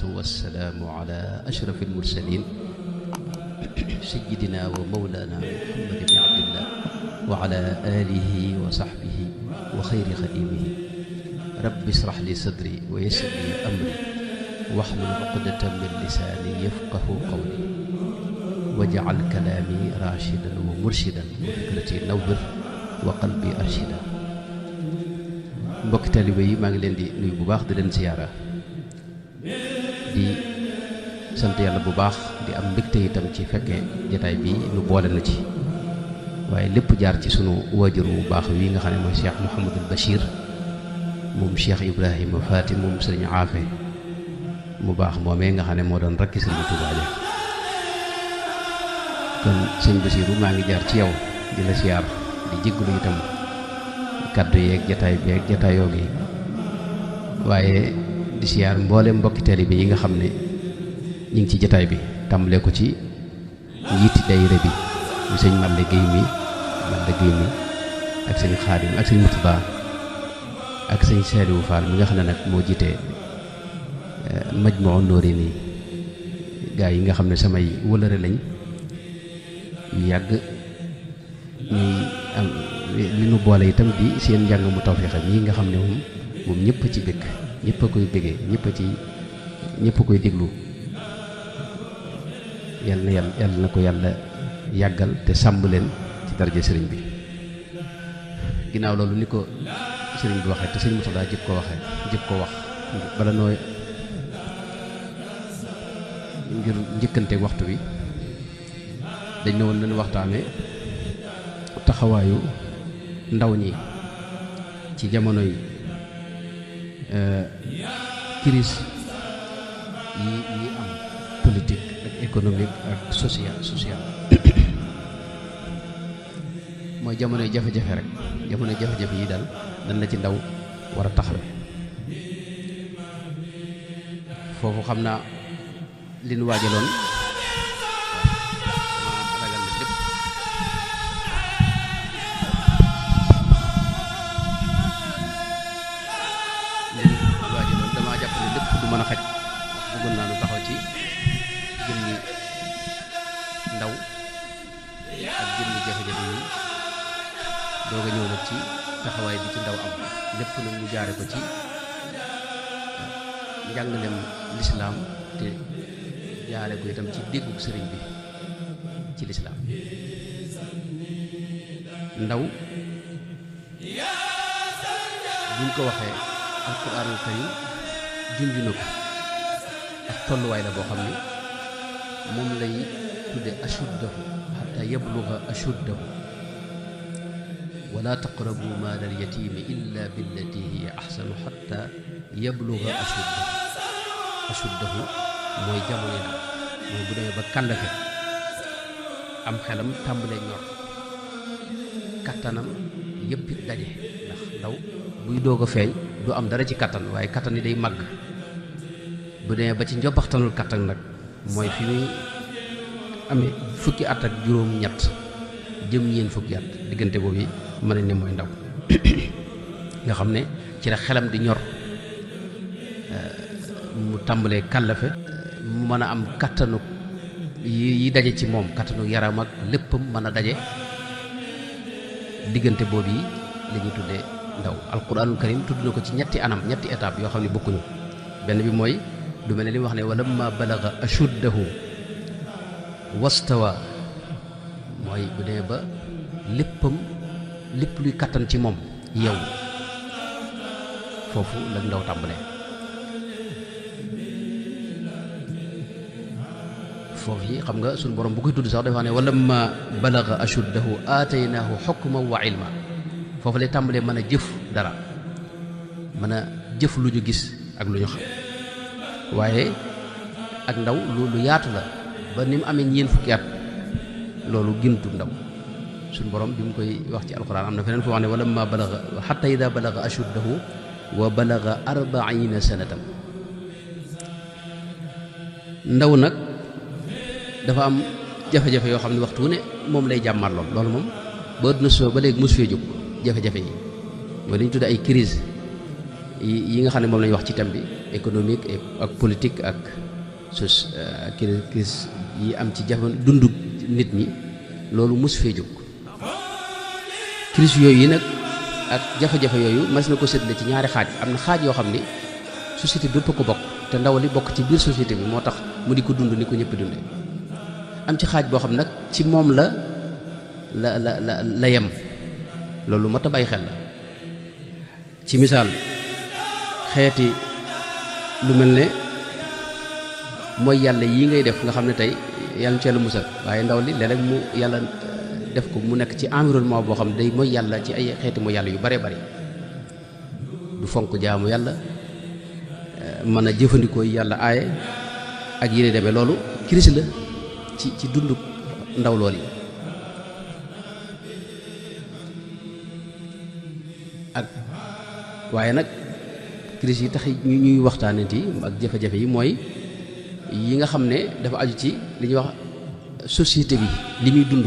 والسلام على أشرف المرسلين سيدنا ومولانا محمد بن عبد الله وعلى آله وصحبه وخير خديمه رب اشرح لي صدري ويسر لي أمري واحلل عقدة من لساني يفقه قولي واجعل كلامي راشدا ومرشدا وفكرتي نور وقلبي أرشدا. mbokk taalibe yi maa ngi leen di nuyu bu baax di leen siyaara di sant yàlla bu baax di am mbégte itam ci fekkee jataay bi nu boole na ci waaye lépp jaar ci sunu waajur bu baax wi nga xam ne mooy Cheikh Mouhamadul Bachir moom Cheikh Ibrahima Faati moom sëriñ Aafe mu baax moomee nga xam ne moo doon rakki sëriñ Tuubaa ja kon sëñ Basiiru maa ngi jaar ci yow di la siyaar di jégalu itam kaddu yeeg jataay bi ak jataayoo gi waaye di siyaar mboolem mbokki taalibe yi nga xam ne ñu ngi ci jataay bi tàmbalee ko ci njiiti daayira bi mu sëñ Malle Guèye mi ak sëñ Xaadim ak sëñ Mutaba ak sëñ Saliou Fall mi nga xam ne nag moo jiite Majmahun Nurayni gaa yi nga xam ne samay wëlëre lañ yu yàgg ñuy am li nu boole itam di seen njàng mu tawfeex ñi nga xam ne moom ñëpp ci bëgg ñëpp a koy bëggee ñëpp a koy déglu yàlla na ko yàlla yàggal te sàmm leen ci daraja sëriñ bi. ginnaaw loolu ni ko sëriñ bi waxee te sëriñ Moussa jëkk ko wax bala nooy ngir njëkkante waxtu bi dañ ne woon nañu waxtaane taxawaayu ndaw ñi ci jamonoy crise yi am politique ak économique ak social mooy jamonoy jafe-jafe rek jamonoy jafe-jafe yi daal dan la ci ndaw war a taxawe foofu xam naa li nu waajaloon mën a xaj bëggoon naa lu taxaw ci jëmmi ndaw ak jëmmi jafe-jafe yi doog a ñëw nag ci taxawaay bi ci ndaw am lépp nag mu jaare ko ci njàngalem lislaam te jaare ko itam ci déggug sëriñ bi ci lislaam. ndaw buñ ko waxee alquraanul karim junj na ko ak tolluwaay la boo xam ne moom lay tudde ashuddahu xatta yabluga ashuddahu wala taqrabu maal al yatimi illa billati hiya ahsanu xatta yabluga ashuddahu mooy jamono ndaw mooy bu demee ba kàllafe am xelam tàmbalee ñor kattanam yëpp it daje ndax ndaw buy doog a feeñ du am dara ci kattan waaye kattan yi day màgg bu demee ba ci njobbaxtanul kattan nag mooy fi muy amee fukki at ak juróom-ñett jëm ñeen fukki at diggante boobu mën nañ ne mooy ndaw nga xam ne ci la xelam di ñor mu tàmbalee kàllafe mu mën a am kattanu yi daje ci moom kattanu yaram ak léppam mën a daje diggante boobu yi la ñuy tuddee ndaw. alquranul karim tudd na ko ci ñetti anam ñetti étape yoo xam ne bokkuñu benn bi mooy du mel ne li mu wax ne walamma balaga ashuddahu wastawa mooy bu demee ba lépp luy kattan ci moom yow foofu la ndaw tàmbalee. foofu yi xam nga suñu borom bu koy tudd sax dafa ne walamma balaga ashuddahu aataynaahu hukman wa ilma foofu lay tàmbalee mën a jëf dara mën a jëf lu ñu gis ak lu ñu xam waaye ak ndaw lu yaatu la ba ni mu amee ñeen fukki at loolu gintu ndaw suñu borom bi mu koy wax ci alquran am na feneen foo wax ne walamma balaga hatta ida balaga ashuddahu wa balaga 40 sanatan ndaw nag dafa am jafe-jafe yoo xam ne waxtu ne moom lay jàmmar loolu moom ba àdduna soo ba léegi mosu fee jóg jafe-jafe yi mooy li ñu tudde ay crise yi nga xam ne moom lañu wax ci thème bi économique ak politique ak crise yi am ci jamono dundu nit ñi loolu mos fee jóg. crise yooyu yi nag ak jafe-jafe yooyu mas na ko séddale ci ñaari xaaj. am na xaaj yoo xam ni société bépp ko bokk te ndaw li bokk ci biir société bi moo tax mu di ko dund ni ko ñëpp dundee. am ci xaaj boo xam nag ci moom la yem loolu mat a bàyyi xel la. ci misaal xeeti lu mel ne mooy yàlla yi ngay def nga xam ne tey yàlla ci yàlla musal waaye ndaw li léeg-léeg mu yàlla def ko mu nekk ci environnement boo xam ne day mooy yàlla ci ay xeeti mooy yàlla yu bare bari du fonk jaamu yàlla mën a jëfandikoo yàlla aaye ak yéene demee loolu crise la ci dundu ndaw lool yi. ak waaye nag crise yi tax ñuy waxtaanati ak jafe-jafe yi mooy yi nga xam ne dafa aju ci li ñuy wax société bi li muy dund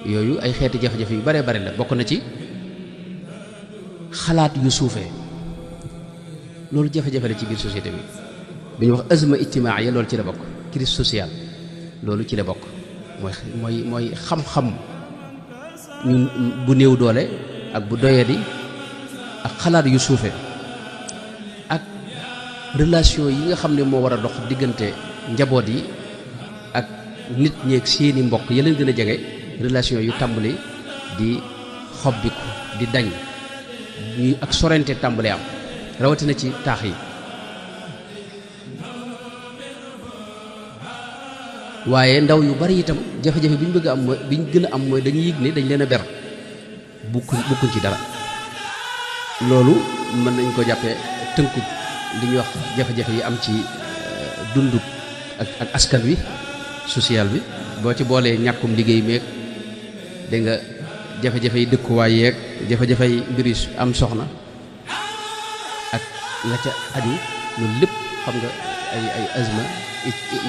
yooyu ay xeeti jafe-jafe yu bare bare la. bokk na ci xalaat yu suufee loolu jafe-jafe la ci biir société bi bi ñuy wax azma ijtimaaiya loolu ci la bokk. crise sociale loolu ci la bokk mooy xam-xam ñun bu néew doole ak bu doyadi ak xalaat yu suufe ak relation yi nga xam ne moo war a dox diggante njaboot yi ak nit ñeeg seeni mbokk ya leen gën a jege relation yu tàmbali di xobbiku di dañ ñuy ak sorente tàmbali am rawatina ci taax yi. waaye ndaw yu bari itam jafe-jafe bi ñu bëgg a am mooy bi ñu gën a am mooy dañuy yëg ne dañ leen a ber bukkuñ ci dara. loolu mën nañ ko jàppee tënku li ñuy wax jafe-jafe yi am ci dundu ak askan wi social bi boo ci boolee ñàkkum liggéey meeg dégg nga jafe-jafe yi dëkkuwaay yeeg jafe-jafe yi mbir yi am soxna ak la ca aju loolu lépp xam nga ay azma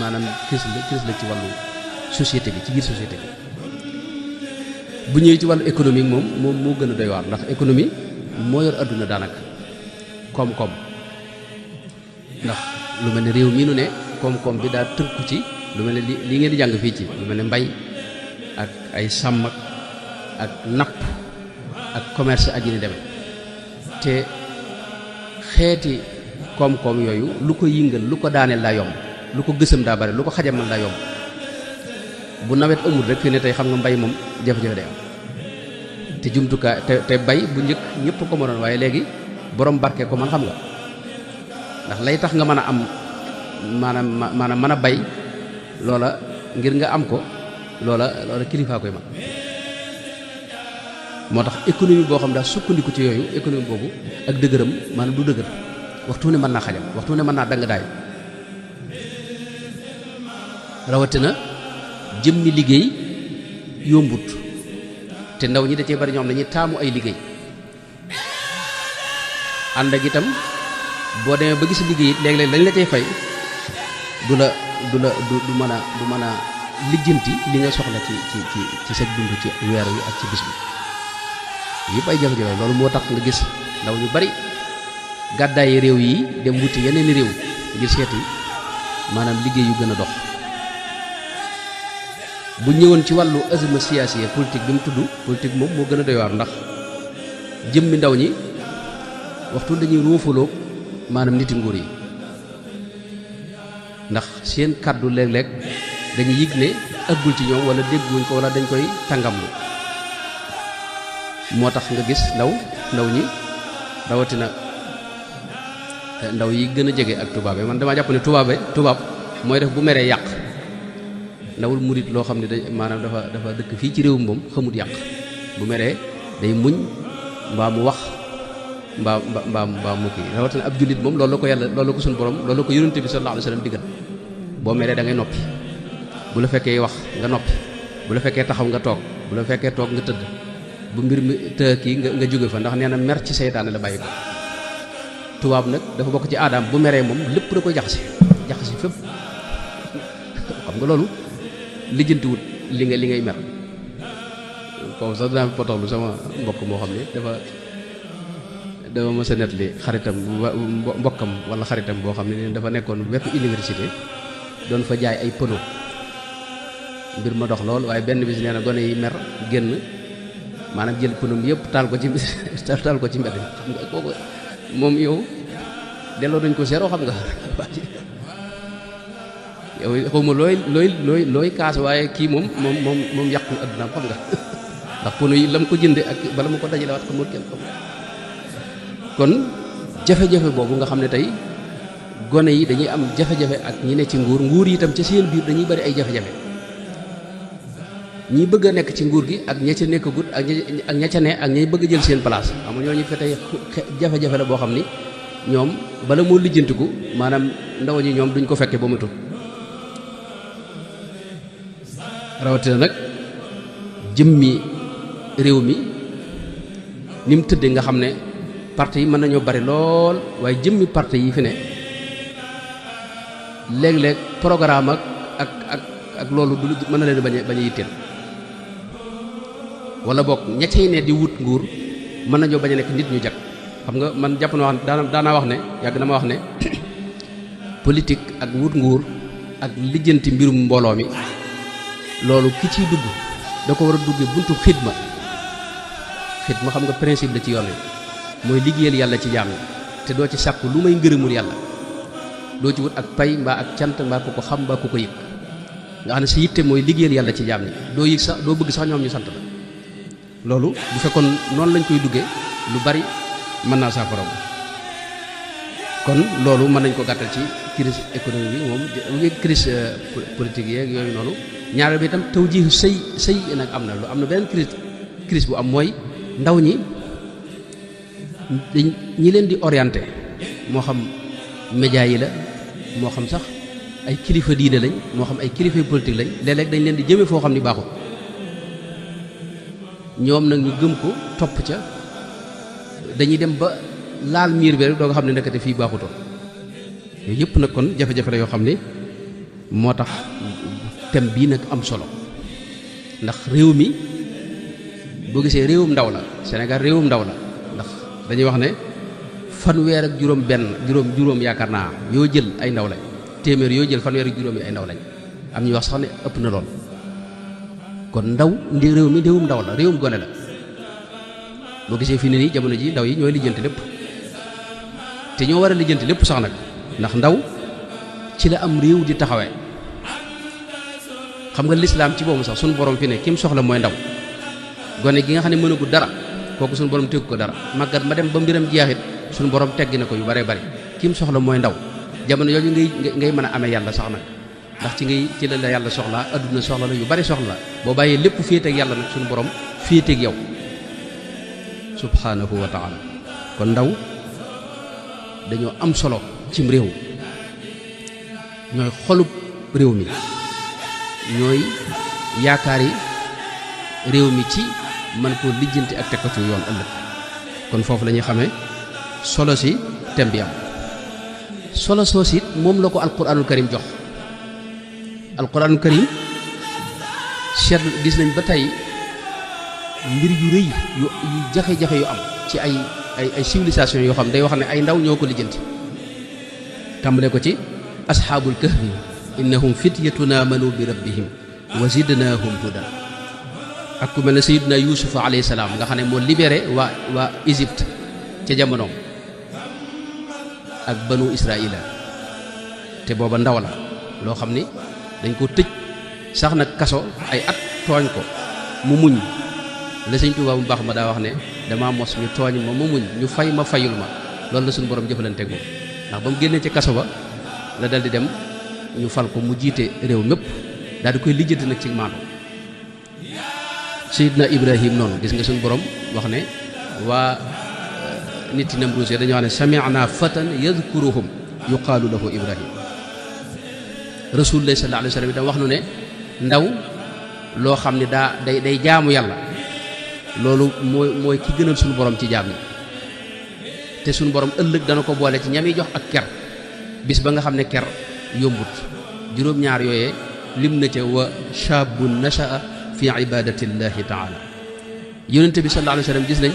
maanaam crise la ci wàllu société bi ci biir société bi. bu ñëwee ci wàllu économique moom moo gën a doy waar ndax économie moo yor adduna daanaka koom-koom ndax lu mel ne réew mii nu ne koom-koom bi daa tënku ci lu mel ne li ngeen di jàng fii ci lu mel ne mbay ak ay sàmm ak napp ak commerce ak yi ni demee te xeeti koom-koom yooyu lu ko yëngal lu ko daaneel daa yomb lu ko gësam daa bari lu ko xajamal daa yomb. bu nawet amul rek fii ne tey xam nga mbay moom jafe-jafe day am te jumtukaay te bay bu njëkk ñëpp ko mënoon waaye léegi borom barke ko man xam nga ndax lay tax nga mën a am maanaam mën a bay loola ngir nga am ko loola kilifaa koy man moo tax économie boo xam daa sukkandiku ci yooyu économie boobu ak dëgëram maanaam du dëgër waxtu ne mën naa xajam waxtu ne mën naa dang daay rawatina jëmmi liggéey yombut te ndaw ñi da cee bari ñoom dañuy taamu ay liggéey ànd ak itam boo demee ba gis liggéey it léeg-léeg lañ la cay fay du mën a lijjanti li nga soxla ci sa dund ci weer wi ak ci bis bi yëpp ay jafe-jafe loolu moo tax nga gis ndaw ñu bari gàddaayi réew yi dem wuti yeneen réew ngir seeti maanaam liggéey yu gën a dox. bu ñëwoon ci wàllu azma siyaasiya politique bi mu tudd politique moom moo gën a doy waar ndax jëmmi ndaw ñi waxtu dañuy roofaloo maanaam niti nguur yi ndax seen kàddu léeg-léeg dañuy yëg ne ëggul ci ñoom wala dégguñ ko wala dañ koy tàngamlu moo tax nga gis ndaw ñi rawatina ndaw yi gën a jege ak tubaabe man damaa jàpp ne tubaab mooy def bu meree yàq ndawul murit loo xam ne maanaam dafa dëkk fii ci réewum moom xamut yàq bu meree day muñ mbaa mu wax mbaa mu kii rawatina ab jullit moom loolu la ko yàlla loolu la ko suñu borom loolu la ko yonent bi sallallahu alayhi wasallam diggal boo meree da ngay noppi bu la fekkee wax nga noppi bu la fekkee taxaw nga toog bu la fekkee toog nga tëdd bu mbir mi të kii nga jóge fa ndax nee na mer ci seytaane la bàyyi ko tubaab nag dafa bokk ci aadaam bu meree moom lépp da koy jaxasi fépp xam nga loolu lijjantiwut li ngay mer kooku sax dinaa potoxlu sama mbokk moo xam ne dama mos a nettali xaritam mbokkam wala xaritam boo xam ne dafa nekkoon wetu université doon fa jaay ay pneu mbir ma dox lool waaye benn bis nee na gone yi mer génn maanaam jël pneu yëpp taal ko ci taal ko ci mbedd mi xam nga kooku moom yow delloo nañ ko zéro xam nga yow xawma looy kaas waaye kii moom yàqu addunaam xam nga ndax pneu yi la mu ko jënde ak bala mu ko dajale waat xamul kenn xam kon jafe-jafe boobu nga xam ne tey gone yi dañuy am jafe-jafe ak ñi ne ci nguur yi itam ca seen biir dañuy bari ay jafe-jafe ñi bëgg a nekk ci nguur gi ak ña ca nekkagut ak ña ca ne ak ñay bëgg a jël seen place xam nga ñooñu fe tey jafe-jafe la boo xam ni ñoom bala moo lijjantiku maanaam ndaw ñi ñoom duñ ko fekke ba mu tut rawatina nag jëmmi réew mi ni mu tëddee nga xam ne parti yi mën nañoo bari lool waaye jëmmi parti yi fi ne léeg-léeg programme ak loolu du mën na leen bañ a yitteel wala boog ña cay ne di wut nguur mën nañoo bañ a nekk nit ñu jag xam nga man jàpp na wax daanaa wax ne yàgg na ma wax ne politique ak wut nguur ak lijjanti mbirum mbooloo mi loolu ki ciy dugg da ko war a dugge buntu xidma xam nga principe la ci yoon wi mooy liggéeyal yàlla ci jaam yi te doo ci sàkku lu may ngërëmul yàlla doo ci wut ak pay mbaa ak cant mbaa ku ko xam mbaa ku ko yëg nga xam ne sa yitte mooy liggéeyal yàlla ci jaam yi doo yëg sax doo bëgg sax ñoom ñu sant la loolu bu fekkoon noonu lañ koy duggee lu bari mën naa saafara kon loolu mën nañ ko gàttal ci crise économique bi moom crise politique yeeg yooyu noonu ñaareel bi itam taw ji sëy nag am na beneen crise bu am mooy ndaw ñi ñi leen di orienté moo xam média yi la moo xam sax ay kilifa diine lañ moo xam ay kilifa politique lañ léeg-léeg dañ leen di jëme foo xam ni baaxul ñoom nag ñu gëm ko topp ca dañuy dem ba laal miir bi rek doo nga xam ne nekkate fii baaxutoon yooyu yëpp nag kon jafe-jafe la yoo xam ne moo tax thème bii nag am solo ndax réew mi boo gisee réewum ndaw la Sénégal réewum ndaw la ndax dañuy wax ne fanweer ak juróom yaakaar naa yoo jël ay ndaw lañ téeméer yoo jël fanweer ak juróom yi ay ndaw lañ am ñuy wax sax ne ëpp na lool kon ndaw réew mi réewum ndaw la réewum gone la boo gisee fii ne nii jamono ji ndaw yi ñooy lijjanti lépp te ñoo war a lijjanti lépp sax nag ndax ndaw ci la am réew di taxawee xam nga lislaam ci boobu sax suñu borom fi ne kim soxla mooy ndaw gone gi nga xam ne mënagu dara kooku suñu borom tegu ko dara màggat ma dem ba mbiram jeexit suñu borom teggi na ko yu bare bari kim soxla mooy ndaw jamono yooyu ngay mën a amee yàlla sax nag ndax ci la yàlla soxlaa adduna soxla la yu bari soxla la boo bàyyee lépp féeteeg yàlla nag suñu borom féeteeg yow subhanahu wa taala kon ndaw dañoo am solo cim réew ñooy xolub réew mi ñooy yaakaari réew mi ci man koo lijjanti ak teg ko ci yoon ëllëg kon foofu la ñuy xamee solo si thème bi am solo soos it moom la ko alquranul karim jox alquranul karim seet gis nañ ba tey mbir yu rëy yu jafe-jafe yu am ci ay civilisation yoo xam day wax ne ay ndaw ñoo ko lijjanti tàmbale ko ci asxaabul kahfi innahum fityatun amanu bi rabbihim wa zidnahum hudan ak ku mel ne sayyidina Yuusuf alayhi salaam nga xam ne moo libéré waa Égypte ca jamonoom ak banu Israila te booba ndaw la loo xam ni dañ ko tëj sax nag kaso ay at tooñ ko mu muñ la Sëñ Tuubaa bu baax ma daa wax ne dama mos ñu tooñ ma mu muñ ñu fay ma fayul ma loolu la suñu borom jëfalanteeg moom ndax ba mu génnee ci kaso ba la dal di dem ñu fal ko mu jiite réew mépp daal di koy lijjanti nag ci maanu Seydina Ibrahim noonu gis nga suñu borom wax ne waa nit yi Namruus dañoo wax ne sami'na fatan yadhkuruhum yuqaalu lahu Ibrahim Rasulullah sallallahu alayhi wa sallam itam wax nu ne ndaw loo xam ne day jaamu yàlla loolu mooy ki gënal suñu borom ci jaam yi te suñu borom ëllëg dana ko boole ci ñami jox ak ker bis ba nga xam ne ker yombut juróom-ñaar yooyee lim na ca wa shaabun nasha'a fi ibadatillahi taala yonente bi sallallahu alayhi wa sallam gis nañ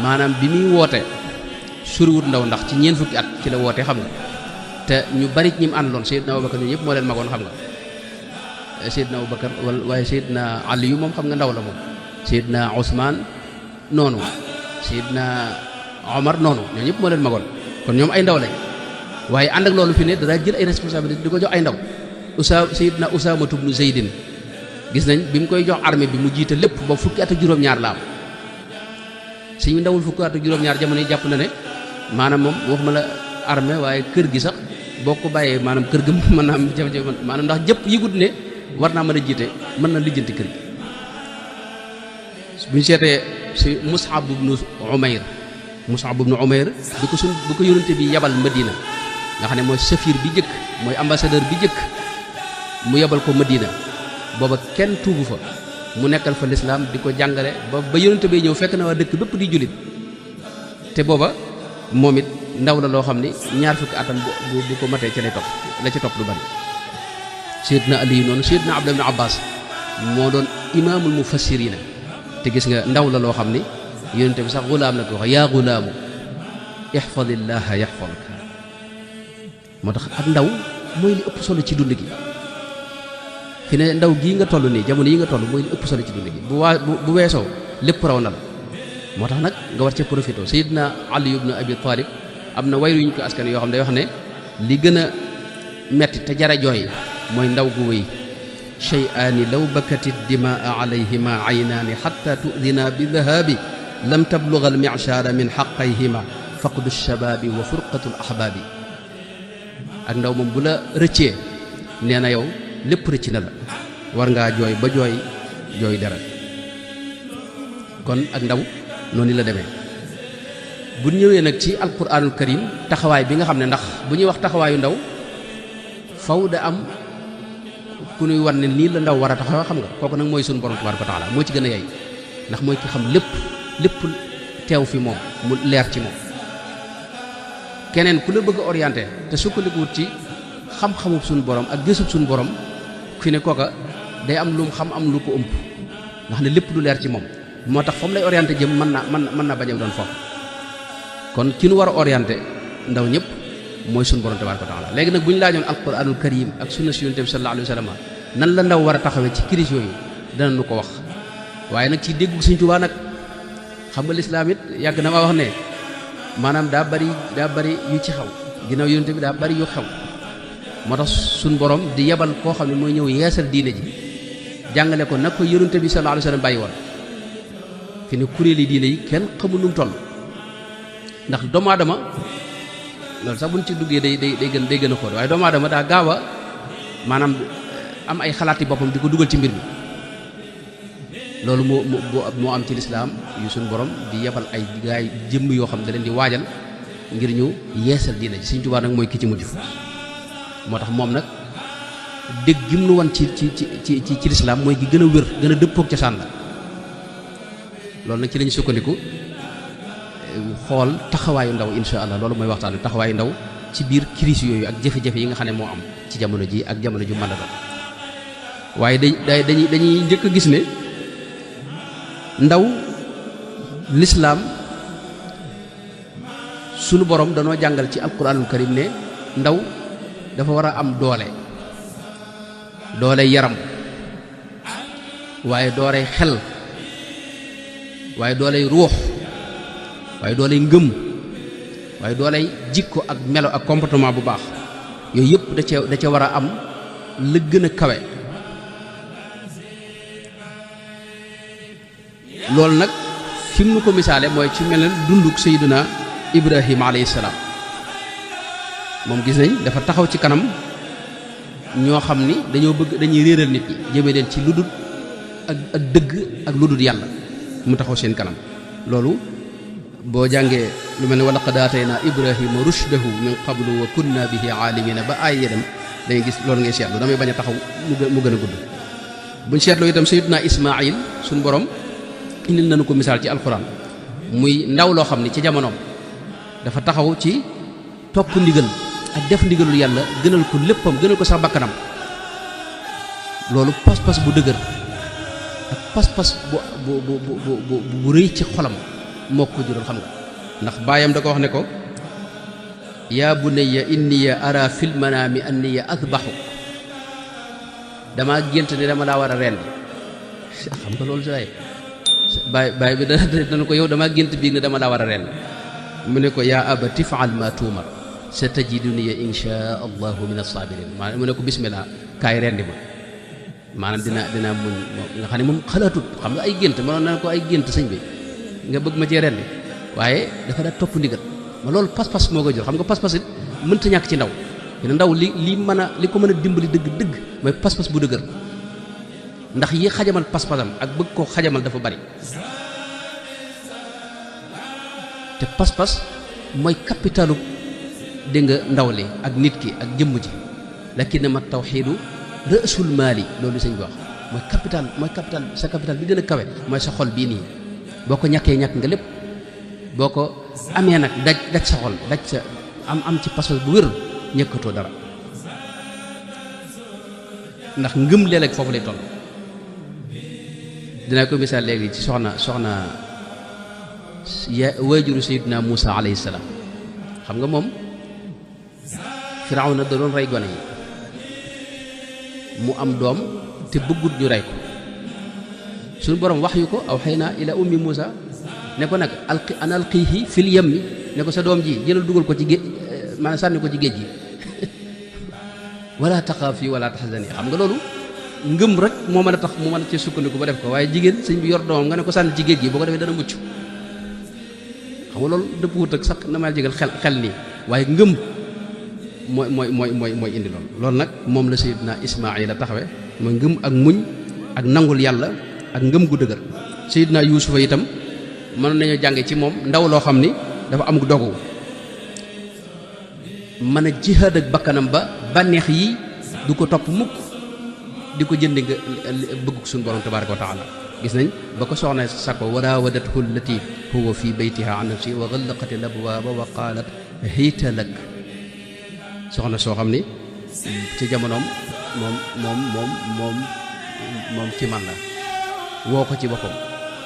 maanaam bi muy woote suriwut ndaw ndax ci ñeent fukki at ci la woote xam nga te ñu bari ñi mu àndaloon Seydina Abubakar ñun ñëpp moo leen magoon xam nga Seydina Abubakar waaye Seydina Aliyu moom xam nga ndaw la moom Seydina Ousmane noonu Seydina Omar noonu ñoo ñëpp moo leen magoon kon ñoom ay ndaw lañ waaye ànd ak loolu fi ne dara jël ay responsabilité di ko jox ay ndaw Seydina Usaama ibnu Zaydin gis nañ bi mu koy jox armée bi mu jiite lépp ba fukki at ak juróom-ñaar la am suñu ndawul fukki at ak juróom-ñaar jamono yi jàpp na ne maanaam moom waxuma la armée waaye kër gi sax boo ko bàyyee maanaam kër ga mën naa am jafe-jafe maanaam ndax jëpp yëgut ne war naa mën a jiite mën na lijjanti kër gi bu ñu seetee si Mus'ab ibnu Umayr bi ko yónnante bi yabal Madina nga xam ne mooy safir bi jëkk mooy ambassadeur bi jëkk mu yabal ko Madina booba kenn tuubu fa mu nekkal fa lislaam di ko jàngale ba yónnante bay ñëw fekk na waa dëkk bépp di jullit te booba moom it ndaw la loo xam ni ñaar fukki atam bu ko matee ca lay topp la ci topp lu bari Seydina Ali noonu Seydina Abdullah ibn Abbas moo doon imaamul mufassirina te gis nga ndaw la loo xam ni yónnante bi sax gulaam la ko wax yaa gulaamu ihfadillaha yahfadka moo tax ak ndaw mooy li ëpp solo ci dund gi fi ne ndaw gii nga toll nii jamono yi nga toll mooy li ëpp solo ci dund gi bu weesoo lépp raw na la moo tax nag nga war cee profité Seydina Ali ibn Abi Talib am na wayru ñu ko askan yoo xam ne day wax ne li gën a metti te jara jooy mooy ndaw gu wéy shay'aani law bakati dimaa alayhima aynaani xatta tudina bi dahabi lam tabluga al mi'shara min xaqayhima faqdu shababi wa furqatu al ahbaabi ak ndaw moom bu la rëccee nee na yow lépp rëcc na la war ngaa jooy ba jooy dara kon ak ndaw noonu la demee bu ñëwee nag ci alquranul karim taxawaay bi nga xam ne ndax bu ñuy wax taxawaayu ndaw faw da am ku ñuy war ne nii la ndaw war a taxaw xam nga kooku nag mooy suñu borom tabaaraka wa taala moo ci gën a yey ndax mooy ki xam lépp teew fi moom mu leer ci moom keneen ku la bëgg a orienté te sukkandikuwut ci xam-xamub suñu borom ak gësub suñu borom fi ne kooka day am lu mu xam am lu ko ëmp nga xam ne lépp du leer ci moom moo tax fa mu lay orienté jëm mën na bañ a doon foofu kon ki nu war a orienté ndaw ñëpp mooy suñu borom tabaaraka wa taala léegi nag bu ñu laajoon alquranul karim ak sunna si yonent bi sallallahu alayhi wa sallam nan la ndaw war a taxawee ci crise yooyu dana nu ko wax waaye nag ci déggu Sëñ Tuubaa nag xam nga lislaam it yàgg na maa wax ne maanaam daa bari yu ci xaw ginnaaw yonent bi daa bari yu xew moo tax suñu borom di yebal koo xam ne mooy ñëw yeesal diine ji jàngale ko nag ko yonent bi sallallahu alayhi wa sallam bàyyi woon fi ne kuréeli diine yi kenn xamul nu mu toll ndax doomu aadama loolu sax buñ ci duggee day gën a xóot waaye doomu aadama daa gaaw a maanaam am ay xalaati boppam di ko dugal ci mbir mi loolu moo am ci lislaam yu suñu borom di yebal ay gaay jëmm yoo xam ne da leen di waajal ngir ñu yeesal diine ji Sëñ Tuubaa nag mooy ki ci mujj moo tax moom nag dégg gi mu nu wan ci lislaam mooy gi gën a wér gën a dëppook cosaan la loolu nag ci lañu sukkandiku xool taxawaayu ndaw insha allah loolu mooy waxtaan taxawaayu ndaw ci biir crise yooyu ak jafe-jafe yi nga xam ne moo am ci jamono ji ak jamono ju mën a doon waaye dañuy njëkk a gis ne ndaw lislaam sunu borom danoo jàngal ci alquranul karim ne ndaw dafa war a am doole yaram waaye dooley xel waaye dooley ruux waaye dooley ngëm waaye dooley jikko ak melo ak comportement bu baax yooyu yëpp da ca war a am la gën a kawe loolu nag fi mu nu ko misaale mooy ci mel ne dunduk Seydina Ibrahima alayhi salaam moom gis nañ dafa taxaw ci kanam ñoo xam ni dañuy réeral nit ñi jëme leen ci lu dul ak dëgg ak lu dul yàlla mu taxaw seen kanam loolu boo jàngee lu mel ne wa laqad aataynaa Ibrahima rushdahu min qablu wa kunna bihi aalimiina ba aay yedam dangay gis loolu ngay seetlu damay bañ a taxaw mu gën a gudd buñ seetloo itam Seydina Ismaayil suñu borom indil nañu ko misaal ci alxuraan muy ndaw loo xam ni ci jamonoom dafa taxaw ci topp ndigal ak def ndigalul yàlla gënal ko léppam gënal ko sax bakkanam loolu pas-pas bu dëgër ak pas-pas bu rëy ci xolam moo ko jural xam nga ndax baayam da ko wax ne ko yaa bunayya inniya ara fil manaami anniya adbaxu damaa gént ne dama laa war a rendi xam nga loolu saay baay bi dana ko yow damaa gént bii ne dama laa war a rendi mu ne ko yaa abati faal ma tuumar sa tajiduni insha allahu min as-sabirin maanaam mu ne ko bismillah kaay rendi ma maanaam dina muñ nga xam ne moom xalaatut xam nga ay gént mënoon na ko ay gént sëñ bi nga bëgg ma cee rendi waaye dafa daa topp ndigal ma loolu pas-pas moo ko jur xam nga pas-pas it mënta ñàkk ci ndaw ndaw li mën a li ko mën a dimbali dëgg mooy pas-pas bu dëgër ndax yi xajamal pas-pasam ak bëgg koo xajamal dafa bari te pas-pas mooy capitalu dégg nga ndaw li ak nit ki ak jëmm ji lakin ma tawxiidu rësul maali loolu sëñ bi wax mooy capital sa capital bi gën a kawe mooy sa xol bii nii boo ko ñàkkee ñàkk nga lépp boo ko amee nag daj sa xol daj sa am ci pas-pas bu wér ñëkkatoo dara ndax ngëm léeg-léeg foofu lay toll dinaa ko misaal léegi ci soxna waajuru sayyidina Muusa alayhi salaam xam nga moom Firawna da doon rey gone yi mu am doom te bëggut ñu rey ko suñu borom wax yu ko aw xëy na ila ummi Muusa ne ko nag alqiihi fil yammi ne ko sa doom ji jëlal dugal ko ci géej maanaam sànni ko ci géej gi wala taxaafi wala taxzani xam nga loolu ngëm rek moo mën a tax mu mën a ci sukkandiku ba def ko waaye jigéen sëñ bi yor doomam nga ne ko sànni ci géej gi boo ko defee dana mucc xam nga loolu dëpp wut ak sax na ma jégal xel nii waaye ngëm mooy indi loolu nag moom la Seydina Ismaayila taxawe mooy ngëm ak muñ ak nangul yàlla ak ngëm gu dëgër Seydina Yuusufa itam mën nañoo jànge ci moom ndaw loo xam ni dafa am dogu mën a jihaad ak bakkanam ba bànneex yi du ko topp mukk di ko jënd nga bëgg suñu borom tabaaraka wa taala gis nañ ba ko soxna sako wa raawadathu allati huwa fi baytiha an nafsi wa ghallaqat al abwaaba wa qaalat hayta lak soxna soo xam ni ci jamonoom moom ci man la woo ko ci boppam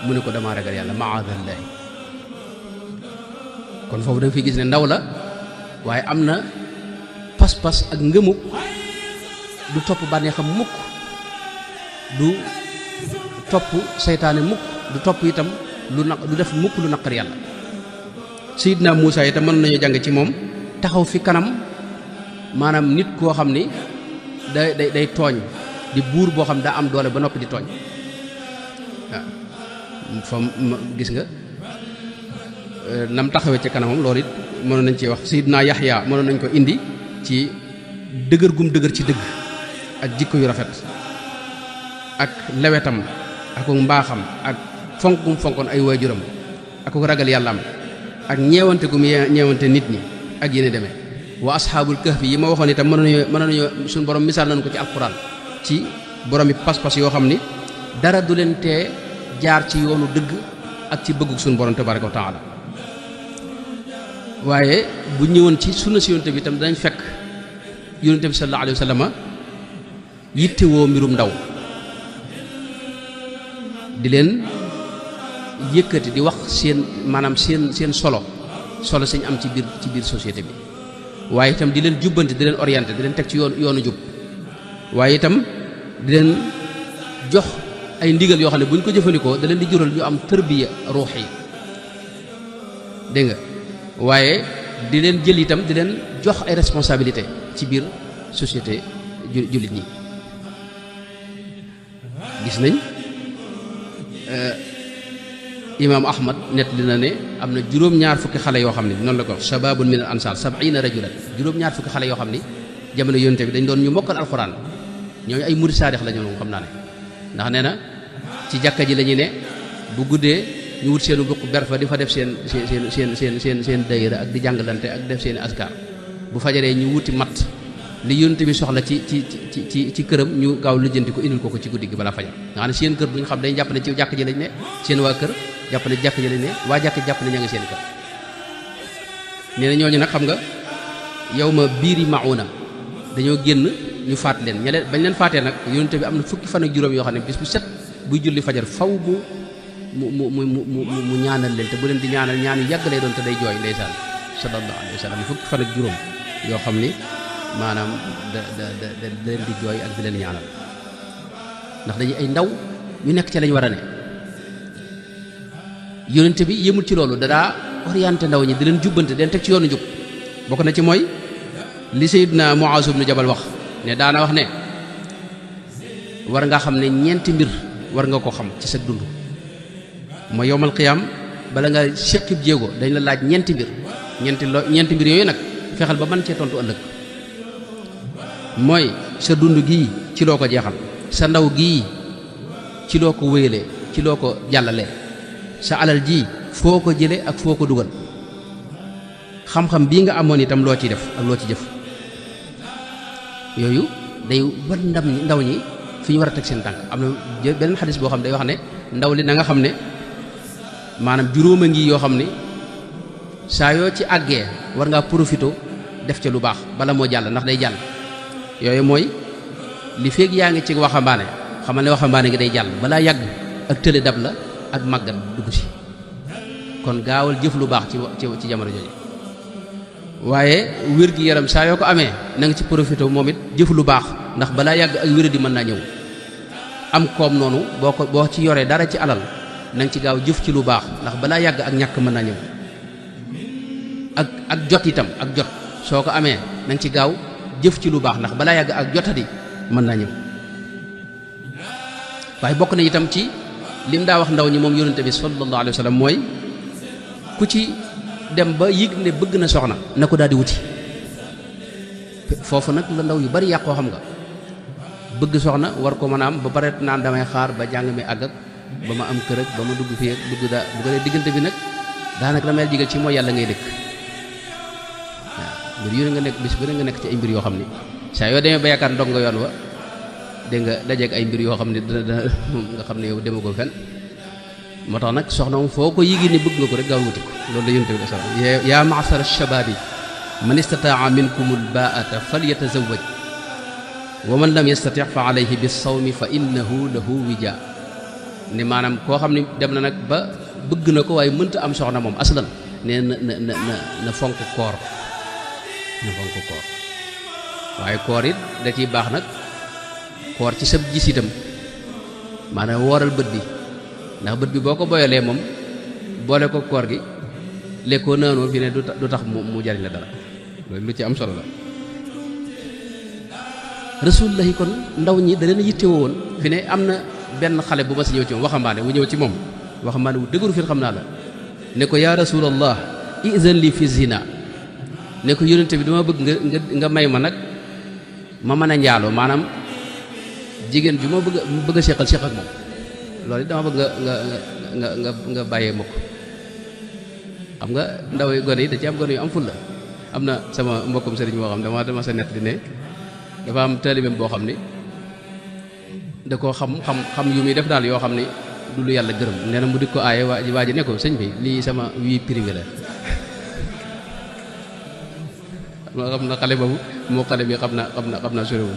mu ne ko damaa ragal yàlla maadallaahi kon foofu da nga fi gis ne ndaw la waaye am na pas-pas ak ngëmuk du topp bànneexam mukk du topp seytaane mukk du topp itam du def mukk lu naqar yàlla Seydina Muusa itam mën nañu jàng ci moom taxaw fi kanam maanaam nit koo xam ni day tooñ di buur boo xam daa am doole ba noppi di tooñ waaw fa gis nga nam taxawee ci kanamam loolu it mënoon nañ ci wax Seydina Yaxya mënoon nañ ko indi ci dëgër gum dëgër ci dëgg ak jikko yu rafet ak lewetam ak mbaaxam ak fonk gum fonkoon ay waajuram ak ragal yàllaam ak ñeewante gum ñeewante nit ñi ak yéene demee wa asxaabul kahfi yi ma waxoon itam mën nañu suñu borom misaal nañ ko ci alquran ci boromi pas-pas yoo xam ni dara du leen tee jaar ci yoonu dëgg ak ci bëggu suñu borom tabaaraka wa taala waaye bu ñëwoon ci sunna si yonte bi itam dañ fekk yonte bi sallallahu alayhi wa sallam yittewoo mbirum ndaw di leen yëkkati di wax seen maanaam seen solo sañ am ci biir société bi waaye itam di leen jubbanti di leen orienté di leen teg ci yoonu jub waaye itam di leen jox ay ndigal yoo xam ne bu ñu ko jëfandikoo da leen di jural ñu am tërbiya ruux yi dégg nga waaye di leen jël itam di leen jox ay responsabilité ci biir société jullit ñi gis nañ imaam Ahmad nett li na ne am na juróom-ñaar fukki xale yoo xam ne noonu la ko wax shababun min al ansar 70 rajulan juróom-ñaar fukki xale yoo xam ni jamono yonte bi dañ doon ñu mokkal alxuraan ñooñu ay murid saadix la ñu moom xam naa ne ndax nee na ci jàkka ji la ñu ne bu guddee ñu wut seenu buq ber fa di fa def seen dayira ak di jàngalante ak def seen askar bu fajaree ñu wuti matt li yonte bi soxla ci këram ñu gaaw lijjanti ko indil ko ci guddi gi balaa fajar nga xam ne seen kër duñ xam dañ jàpp ne ci jàkk ji lañ ne seen waa kër jàpp ne jàkk ji lañ ne waa jàkk jàpp ne ña ngi seen kër nee na ñooñu nag xam nga yow ma biiri mauna dañoo génn ñu faat leen bañ leen faatee nag yonte bi am na fukki fan ak juróom yoo xam ne bis bu set buy julli fajar faw mu ñaanal leen te bu leen di ñaanal ñaan yu yàgg lay doon te day jooy ndeysaan sallallahu alayhi wa sallam fukki fan ak juróom yoo xam ni maanaam da leen di jooy ak di leen ñaanal ndax dañuy ay ndaw ñu nekk ci lañ war a ne. yonent bi yëmul ci loolu dadaa orienté ndaw ñi di leen jubbante di leen teg ci yoonu njub bokk na ci mooy li Sayyidina Muaz ibn Jabal wax ne daana wax ne war nga xam ne ñeenti mbir war nga ko xam ci sa dund mooy yowmal qiyaam bala nga séqib jéego dañ la laaj ñeenti mbir ñeenti mbir yooyu nag fexeel ba mën cee tontu ëllëg mooy sa dund gii ci loo ko jeexal sa ndaw gii ci loo ko wéyalee ci loo ko jàllalee sa alal ji foo ko jële ak foo ko dugal xam-xam bii nga amoon itam loo ci def ak loo ci jëf yooyu day war ndaw ñi fi ñu war a teg seen tànk am na beneen xadis boo xam ne day wax ne ndaw li na nga xam ne maanaam juróom a ngi yoo xam ne saa yoo ci àggee war ngaa profité def ca lu baax bala moo jàll ndax day jàll yooyu mooy li feeg yaa ngi ci waxambaane xamal ne waxambaane gi day jàll balaa yàgg ak tële dab la ak màggat dugg si kon gaawal jëf lu baax ci jamono jooju waaye wér gi yaram saa yoo ko amee na nga ci profité moom it jëf lu baax ndax balaa yàgg ak wér di mën naa ñëw am koom noonu boo ci yoree dara ci alal na nga ci gaaw jëf ci lu baax ndax balaa yàgg ak ñàkk mën naa ñëw ak jot itam ak jot soo ko amee na nga ci gaaw jëf ci lu baax ndax balaa yàgg ak jotadi mën naa ñëw waaye bokk na itam ci lim daa wax ndaw ñi moom yonente bi sallallahu alayhi wa sallam mooy ku ci dem ba yëg ne bëgg na soxna na ko daal di wuti foofu nag la ndaw yu bari yàqoo xam nga bëgg soxna war ko mën a am ba pare naan damay xaar ba jàng mi àgg ak ba ma am kër ak ba ma dugg fii ak dugg daa bu ko dee diggante bi nag daanaka la may jigal ci mooy yàlla ngay dëkk waaw mbir yu nga nekk bis bu ne nga nekk ci ay mbir yoo xam ni saa yoo demee ba yaakaar ndog nga yoon wa dégg nga dajeeg ay mbir yoo xam ne dana nga xam ne yow demagoo fenn moo tax nag soxna moom foo ko yigi ne bëgg nga ko rek gaaw wuti ko loolu la yonent bi sallallahu alayhi wasallam yaa ma'shara ash-shababi man istataa minkum al-baa'ata falyatazawwaj wa man lam yastati' fa alayhi bis-sawmi fa innahu lahu wija ne maanaam koo xam ne dem na nag ba bëgg na ko waaye mënta am soxna moom aslan ne na fonk koor na fonk koor waaye koor it da ciy baax nag koor ci sab gis itam maanaam wooral bët bi ndax bët bi boo ko boyalee moom boole ko koor gi lekkoo naanoo fi ne du tax mu jariñ la dara loolu lu ci am solo la rasulullahi kon ndaw ñi da leen yittewoo woon fi ne am na benn xale bu ma si ñëw ci moom waxambaane wu ñëw ci moom waxambaane wu dëgëru fi xam naa la ne ko yaa rasulallah izan li fi zina ne ko yonente bi dama bëgg nga may ma nag ma mën a njaaloo maanaam jigéen ju ma bëgg a seqal ak moom loolu it dama bëgg nga bàyyee ma ko xam nga ndaw yi gone yi da ci am gone yu am ful la am na sama mbokkum sëriñ moo xam dama sa nett di ne dafa am taalibeem boo xam ni da koo xam yu muy def daal yoo xam ni du lu yàlla gërëm nee na mu di ko aaye waa ji ne ko sëñ bi lii sama vie privée la xam na xale boobu moo xale bi xam na soriwul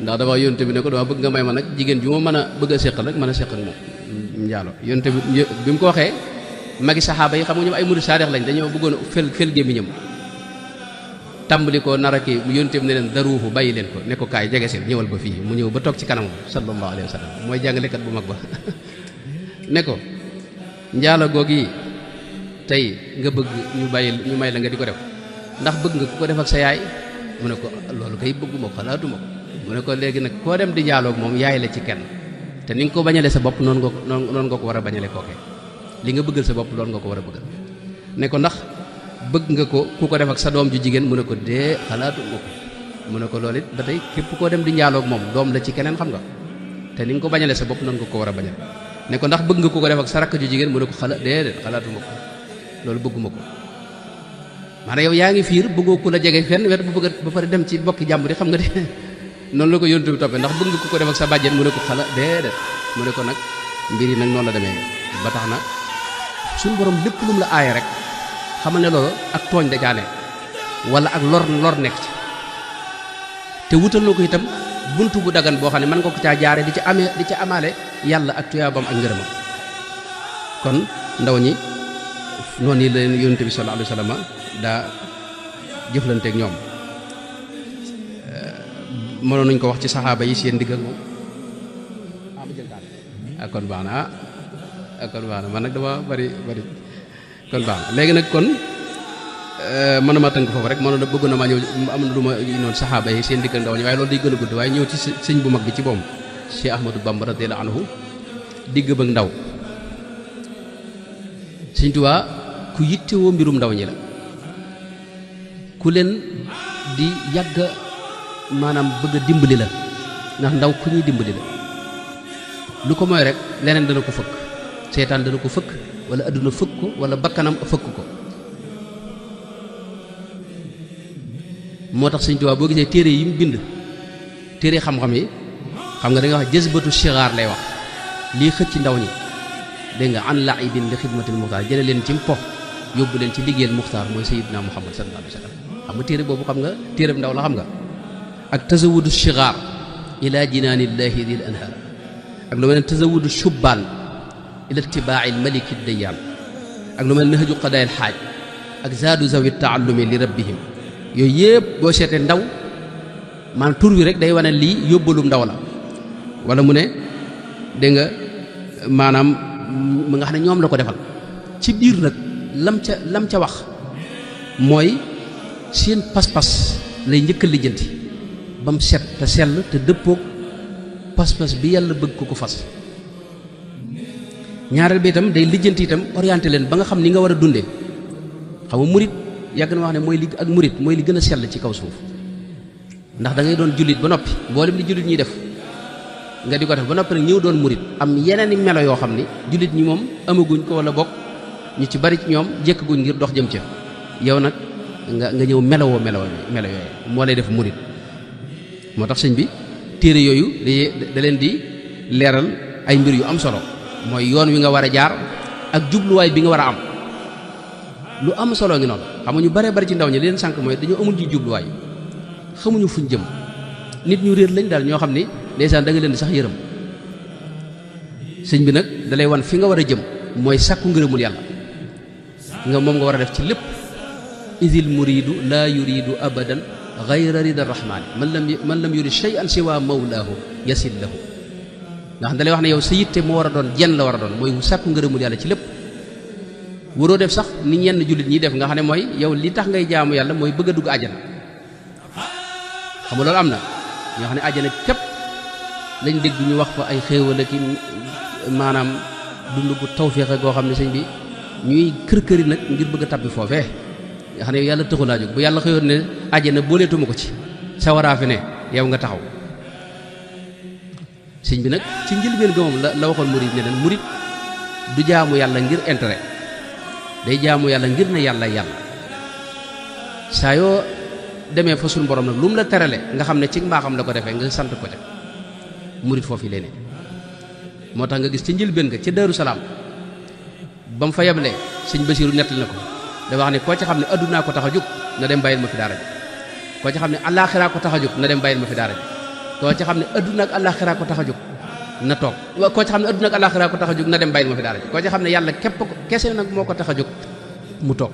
ndax dafa yonte bi ne ko dama bëgg nga may ma nag jigéen ju ma mën a bëgg a seqal rek mën a seq ak moom njaalo yonte bi mu ko waxee magi saxaaba yi xam nga ñoom ay murid saadix lañ dañoo bëggoon fel gémmiñam tàmbali ko nar a kii yonte bi ne leen daruufu bàyyi leen ko ne ko kaay jege seen ñëwal ba fii mu ñëw ba toog ci kanam sallallahu alayhi wa sallam mooy jàngalekat bu mag ba ne ko njaalo googi tey nga bëgg ñu may la nga di ko def ndax bëgg nga ku ko def ak sa yaay mu ne ko loolu kay bëgguma ko xalaatuma ko mu ne ko léegi nag koo dem di njaaloog moom yaay la ci kenn te ni nga ko bañale sa bopp noonu nga ko war a bañale kookee li nga bëggal sa bopp loolu nga ko war a bëggal ne ko ndax bëgg nga ko ku ko def ak sa doom ju jigéen mu ne ko dee xalaatuma ko mu ne ko loolu it ba tey képp koo dem di njaaloog moom doom la ci keneen xam nga te ni nga ko bañale sa bopp noonu nga ko war a bañal ne ko ndax bëgg nga ku ko def ak sa rakk ju jigéen mu ne ko xalaatuma ko loolu bëgguma ko maanaam yow yaa ngi fiir bëggoo ku la jege fenn wet bu bëgg ba pare dem ci bokki jàmbur yi xam nga de noonu la ko yontu bi toppee ndax bëgg nga ku ko def ak sa bàjjen mu ne ko déedéet mu ne ko nag mbir yi nag noonu la demee ba tax na suñu borom lépp lu mu la aaye rek xamal ne loolu ak tooñ da jaane wala ak lor nekk ci te wutal na ko itam buntu bu dagan boo xam ne mën nga ko caa jaare di ca amaale yàlla ak tuyaabam ak ngërëmam kon ndaw ñi noonu yi leen yonent bi sallallahu alayhi wa sallam daa jëflanteeg ñoom. mënoon nañ ko wax ci saxaaba yi seen digg ak moom kon baax na kon baax na man nag dama bari kon baax na léegi nag kon mën na ma tënk foofu rek mënoon na bëgg na maa ñëw am na lu ma noonu saxaaba yi seen digg ak ndaw ñi waaye loolu day gën a gudd waaye ñëw ci sëñ bu mag bi ci boom Cheikh Ahmadou Bamba radiyallahu anhu digg ba ndaw Sëñ Tuubaa ku yittewoo mbirum ndaw ñi la ku leen di yàgg maanaam bëgg a dimbali la ndax ndaw ku ñuy dimbali la lu ko mooy rek leneen dana ko fëkk seetaan dana ko fëkk wala adduna fëkk ko wala bakkanam fëkk ko moo tax Sëñ Tuubaa boo gisee téere yi mu bind téere xam-xam yi xam nga da nga wax jësbatu sigaar lay wax lii xëcc ndaw ñi dégg nga an laibin li xidmatil muxtaar jële leen ci mpox yóbbu leen ci liggéeyal muxtaar mooy sayidna muhammad sallallahu alayhi wa sallam xam nga téere boobu xam nga téereb ndaw la xam nga ak tazawudu sigaar ila jinaanillahi dil anhaar ak lu mel ne tazawudu shubbaan ila itibaa'i maliki dayyaan ak lu mel ne nahju qadaa'il xaaj ak zaadu zawi taallumi li rabbihim yooyu yëpp boo seetee ndaw maanaam tur wi rek day wane lii yóbbalum ndaw la wala mu ne dégg nga maanaam mu nga xam ne ñoom la ko defal ci biir nag lam ca wax mooy seen pas-pas lay njëkk a lijjanti ba mu set te sell te dëppoog pas-pas bi yàlla bëgg ko fas ñaareel bi itam day lijjanti itam orienté leen ba nga xam ni nga war a dundee xam nga murit yàgg na wax ne mooy li ak murit mooy li gën a sell ci kaw suuf ndax da ngay doon jullit ba noppi mboolem li jullit ñuy def nga di ko def ba noppi nag ñëw doon murit am yeneen i melo yoo xam ni jullit ñi moom amaguñ ko wala bokk ñu ci bari ci ñoom jékkaguñ ngir dox jëm ca yow nag nga ñëw melo yooyu moo lay def murit moo tax sëñ bi téere yooyu da leen di leeral ay mbir yu am solo mooy yoon wi nga war a jaar ak jubluwaay bi nga war a am lu am solo ngi noonu xam nga ñu bare bari ci ndaw ñi leen sànq mooy dañoo amul ci jubluwaay xamuñu fuñ jëm nit ñu réer lañ daal ñoo xam ni ndeysaan da nga leen di sax yërëm sëñ bi nag dalay wan fi nga war a jëm mooy sàkku ngërëmul yàlla nga moom nga war a def ci lépp idil muridu laa yuridu abadan gayra rida rahmaani man lam yurid shay'an siwa mawlaahu yasil lahu ndax dalay wax ne yow sa yitte moo war a doon jenn la war a doon mooy sàkku ngërëmul yàlla ci lépp waroo def sax ni ñenn jullit ñi def nga xam ne mooy yow li tax ngay jaamu yàlla mooy bëgg a dugg àjjana xam nga loolu am na ñoo xam ne àjjana képp lañ dégg ñu wax fa ay xéewal ak maanaam dund gu tawféex goo xam ne sëñ bi ñuy kër-këri nag ngir bëgg a tabbi foofee nga xam ne yàlla taxul laa jóg bu yàlla xëyoon ne àjjana booleetuma ko ci sawaraa fi ne yow nga taxaw sëñ bi nag ci njëlbeen ga moom la waxoon murid ne leen murid du jaamu yàlla ngir intérêt day jaamu yàlla ngir ne yàlla saa yoo demee fa suñu borom nag lu mu la terale nga xam ne ci mbaaxam la ko defee nga sant ko ca murit foofu lee ne moo tax nga gis ci njëlbéen nga ca Daaru Salaam ba mu fa yeblee sëñ Basiiru nettali na ko da wax ne koo ci xam ne addunaa ko tax a jóg na dem bàyyil ma fi daara ji koo ci xam ne allaaxiraa ko tax a jóg na dem bàyyil ma fi daara ji koo ci xam ne adduna ak allaaxiraa ko tax a jóg na toog koo ci xam ne adduna ak allaaxiraa ko tax a jóg na dem bàyyil ma fi daara ji koo ci xam ne yàlla képp kese nag moo ko tax a jóg mu toog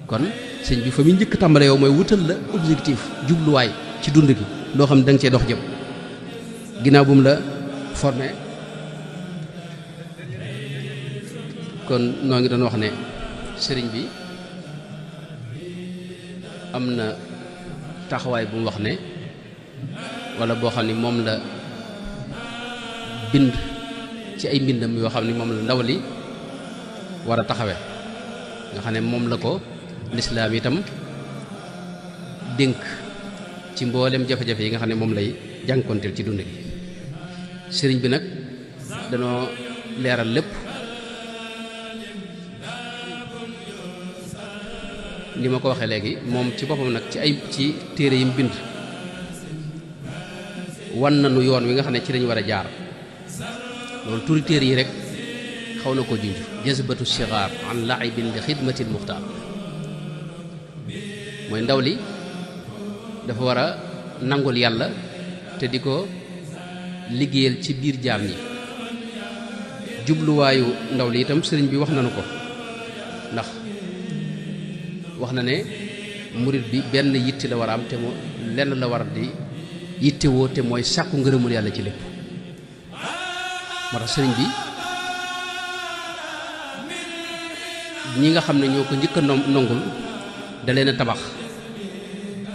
kon sëñ bi fa muy njëkk tàmbale yow mooy wutal la objectif jubluwaay ci dund gi loo xam ne da nga cee dox jëm ginnaaw bu mu la formé kon noo ngi doon wax ne sëriñ bi am na taxawaay bu mu wax ne walla boo xam ne moom la bind ci ay mbindam yoo xam ne moom la ndaw li war a taxawe nga xam ne moom la ko lislaam itam dénk ci mboolem jafe-jafe yi nga xam ne moom lay jànkonteel ci dund gi sëriñ bi nag danoo leeral lépp li ma ko waxee léegi moom ci boppam nag ci téere yi mu bind wan nañu yoon wi nga xam ne ci lañu war a jaar loolu turi téere yi rek xaw na ko junj jazbatu sigaar an laibin li xidmatil muxtaar mooy ndaw li dafa war a nangul yàlla te di ko liggéeyal ci biir jaam ñi jubluwaayu ndaw li itam sëriñ bi wax nañu ko ndax wax na ne murit bi benn yitte la war a am te moo lenn la war di yittewoo te mooy sàkku ngërëmul yàlla ci lépp moo tax sëriñ bi ñi nga xam ne ñoo ko njëkk a nongul da leen a tabax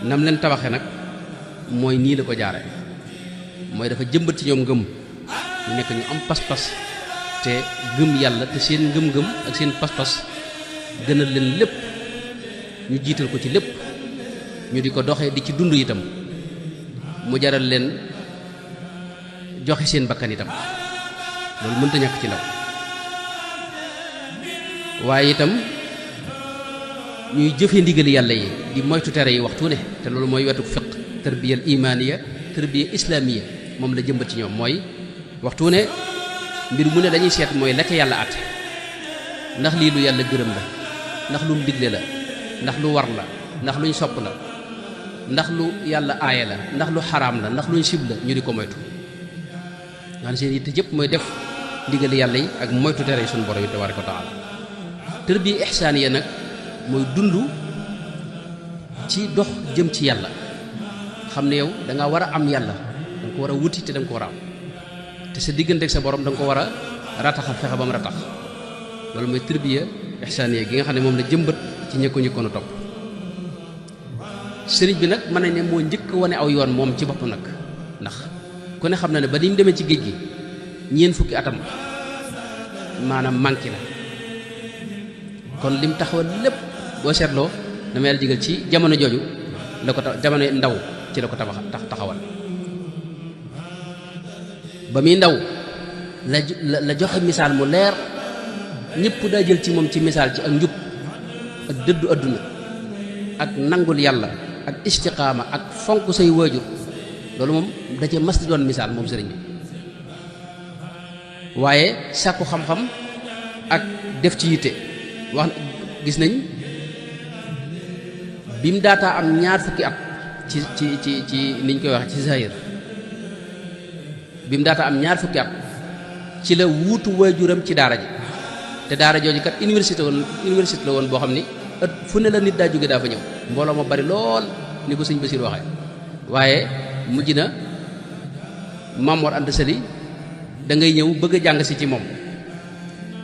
nam leen tabaxe nag mooy nii la ko jaare mooy dafa jëmbat ci ñoom ngëm ñu nekk ñu am pas-pas te gëm yàlla te seen ngëm-ngëm ak seen pas-pas gënal leen lépp ñu jiital ko ci lépp ñu di ko doxee di ci dund itam mu jaral leen joxe seen bakkan itam loolu mënta ñàkk ci ndaw waaye itam ñuy jëfe ndigal yàlla yi di moytu tere yi waxtu ne te loolu mooy wetu fiq tarbiyal imaniya tarbiya islamiya moom la jëmbat ci ñoom mooy waxtu ne mbir mu ne dañuy seet mooy la ca yàlla àtte ndax lii lu yàlla gërëm la ndax lu mu digle la ndax lu war la ndax luñ sopp la ndax lu yàlla aaye la ndax lu xaraam la ndax luñ sib la ñu di ko moytu nga xam seen yitte jëpp mooy def ndigal yàlla yi ak moytu tere yi suñu borom yi tabaaraka wa taala tarbiya ihsaaniya nag mooy dund ci dox jëm ci yàlla xam ne yow da nga war a am yàlla da nga ko war a wuti te da nga ko war a am te sa diggante ak sa borom da nga ko war a rataxal fexe ba mu ratax loolu mooy tarbiya ihsaaniya gi nga xam ne moom la jëmbat ci ñëkkoon a topp sëriñ bi nag mën nañ ne moo njëkk wane aw yoon moom ci bopp nag ndax ku ne xam na ne ba ni mu demee ci géej gi ñeent fukki atam maanaam manqué la kon lim taxawal lépp boo seetloo dama yàlla jigal ci jamono jooju la ko jamono ndaw ci la ko taxawal ba muy ndaw la joxe misaal mu leer ñëpp daa jël ci moom ci misaal ci ak njub ak dëddu adduna ak nangul yàlla ak istiqaama ak fonk say waajur loolu moom da cee mas di doon misaal moom sëriñ bi waaye sàkku xam-xam ak def ci yitte wax gis nañ bi mu daataa am ñaar fukki at ci niñ koy waxe ci zahir bi mu daataa am ñaar fukki at ci la wuutu waajuram ci daara ji te daara jooju kat université la woon boo xam ni fu ne la nit daa jóge daa fa ñëw mbooloo ma bari lool ni ko sëñ Basiir waxee waaye mujj na Maam Mor Anta Sali da ngay ñëw bëgg a jàng si ci moom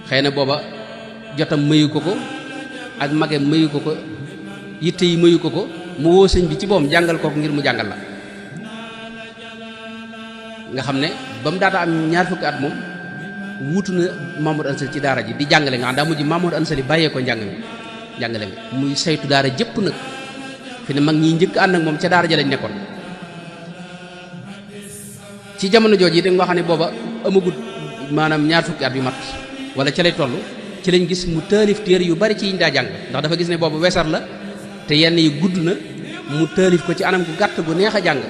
xëy na booba jotam mayu ko ko ak magem mayu ko ko yitte yi mayu ko ko mu woo sëñ bi ci boom jàngal ko ngir mu jàngal la nga xam ne ba mu daata am ñaar fukki at moom wuutu na Mamadou Ansali ci daara ji di jàngale nga xam daa mujj Mamadou Ansali bàyyee ko njàngale mi muy saytu daara jëpp nag fi ne mag ñi njëkk ànd ak moom ca daara ja lañ nekkoon ci jamono jooju yi da nga xam ne booba amagut maanaam ñaar fukki at yu mat wala ca lay toll ci lañ gis mu taalif téere yu bari ci yiñ daa jàng ndax dafa gis ne boobu wesar la te yenn yi gudd na mu taalif ko ci anam gu gàtt gu neex a jàng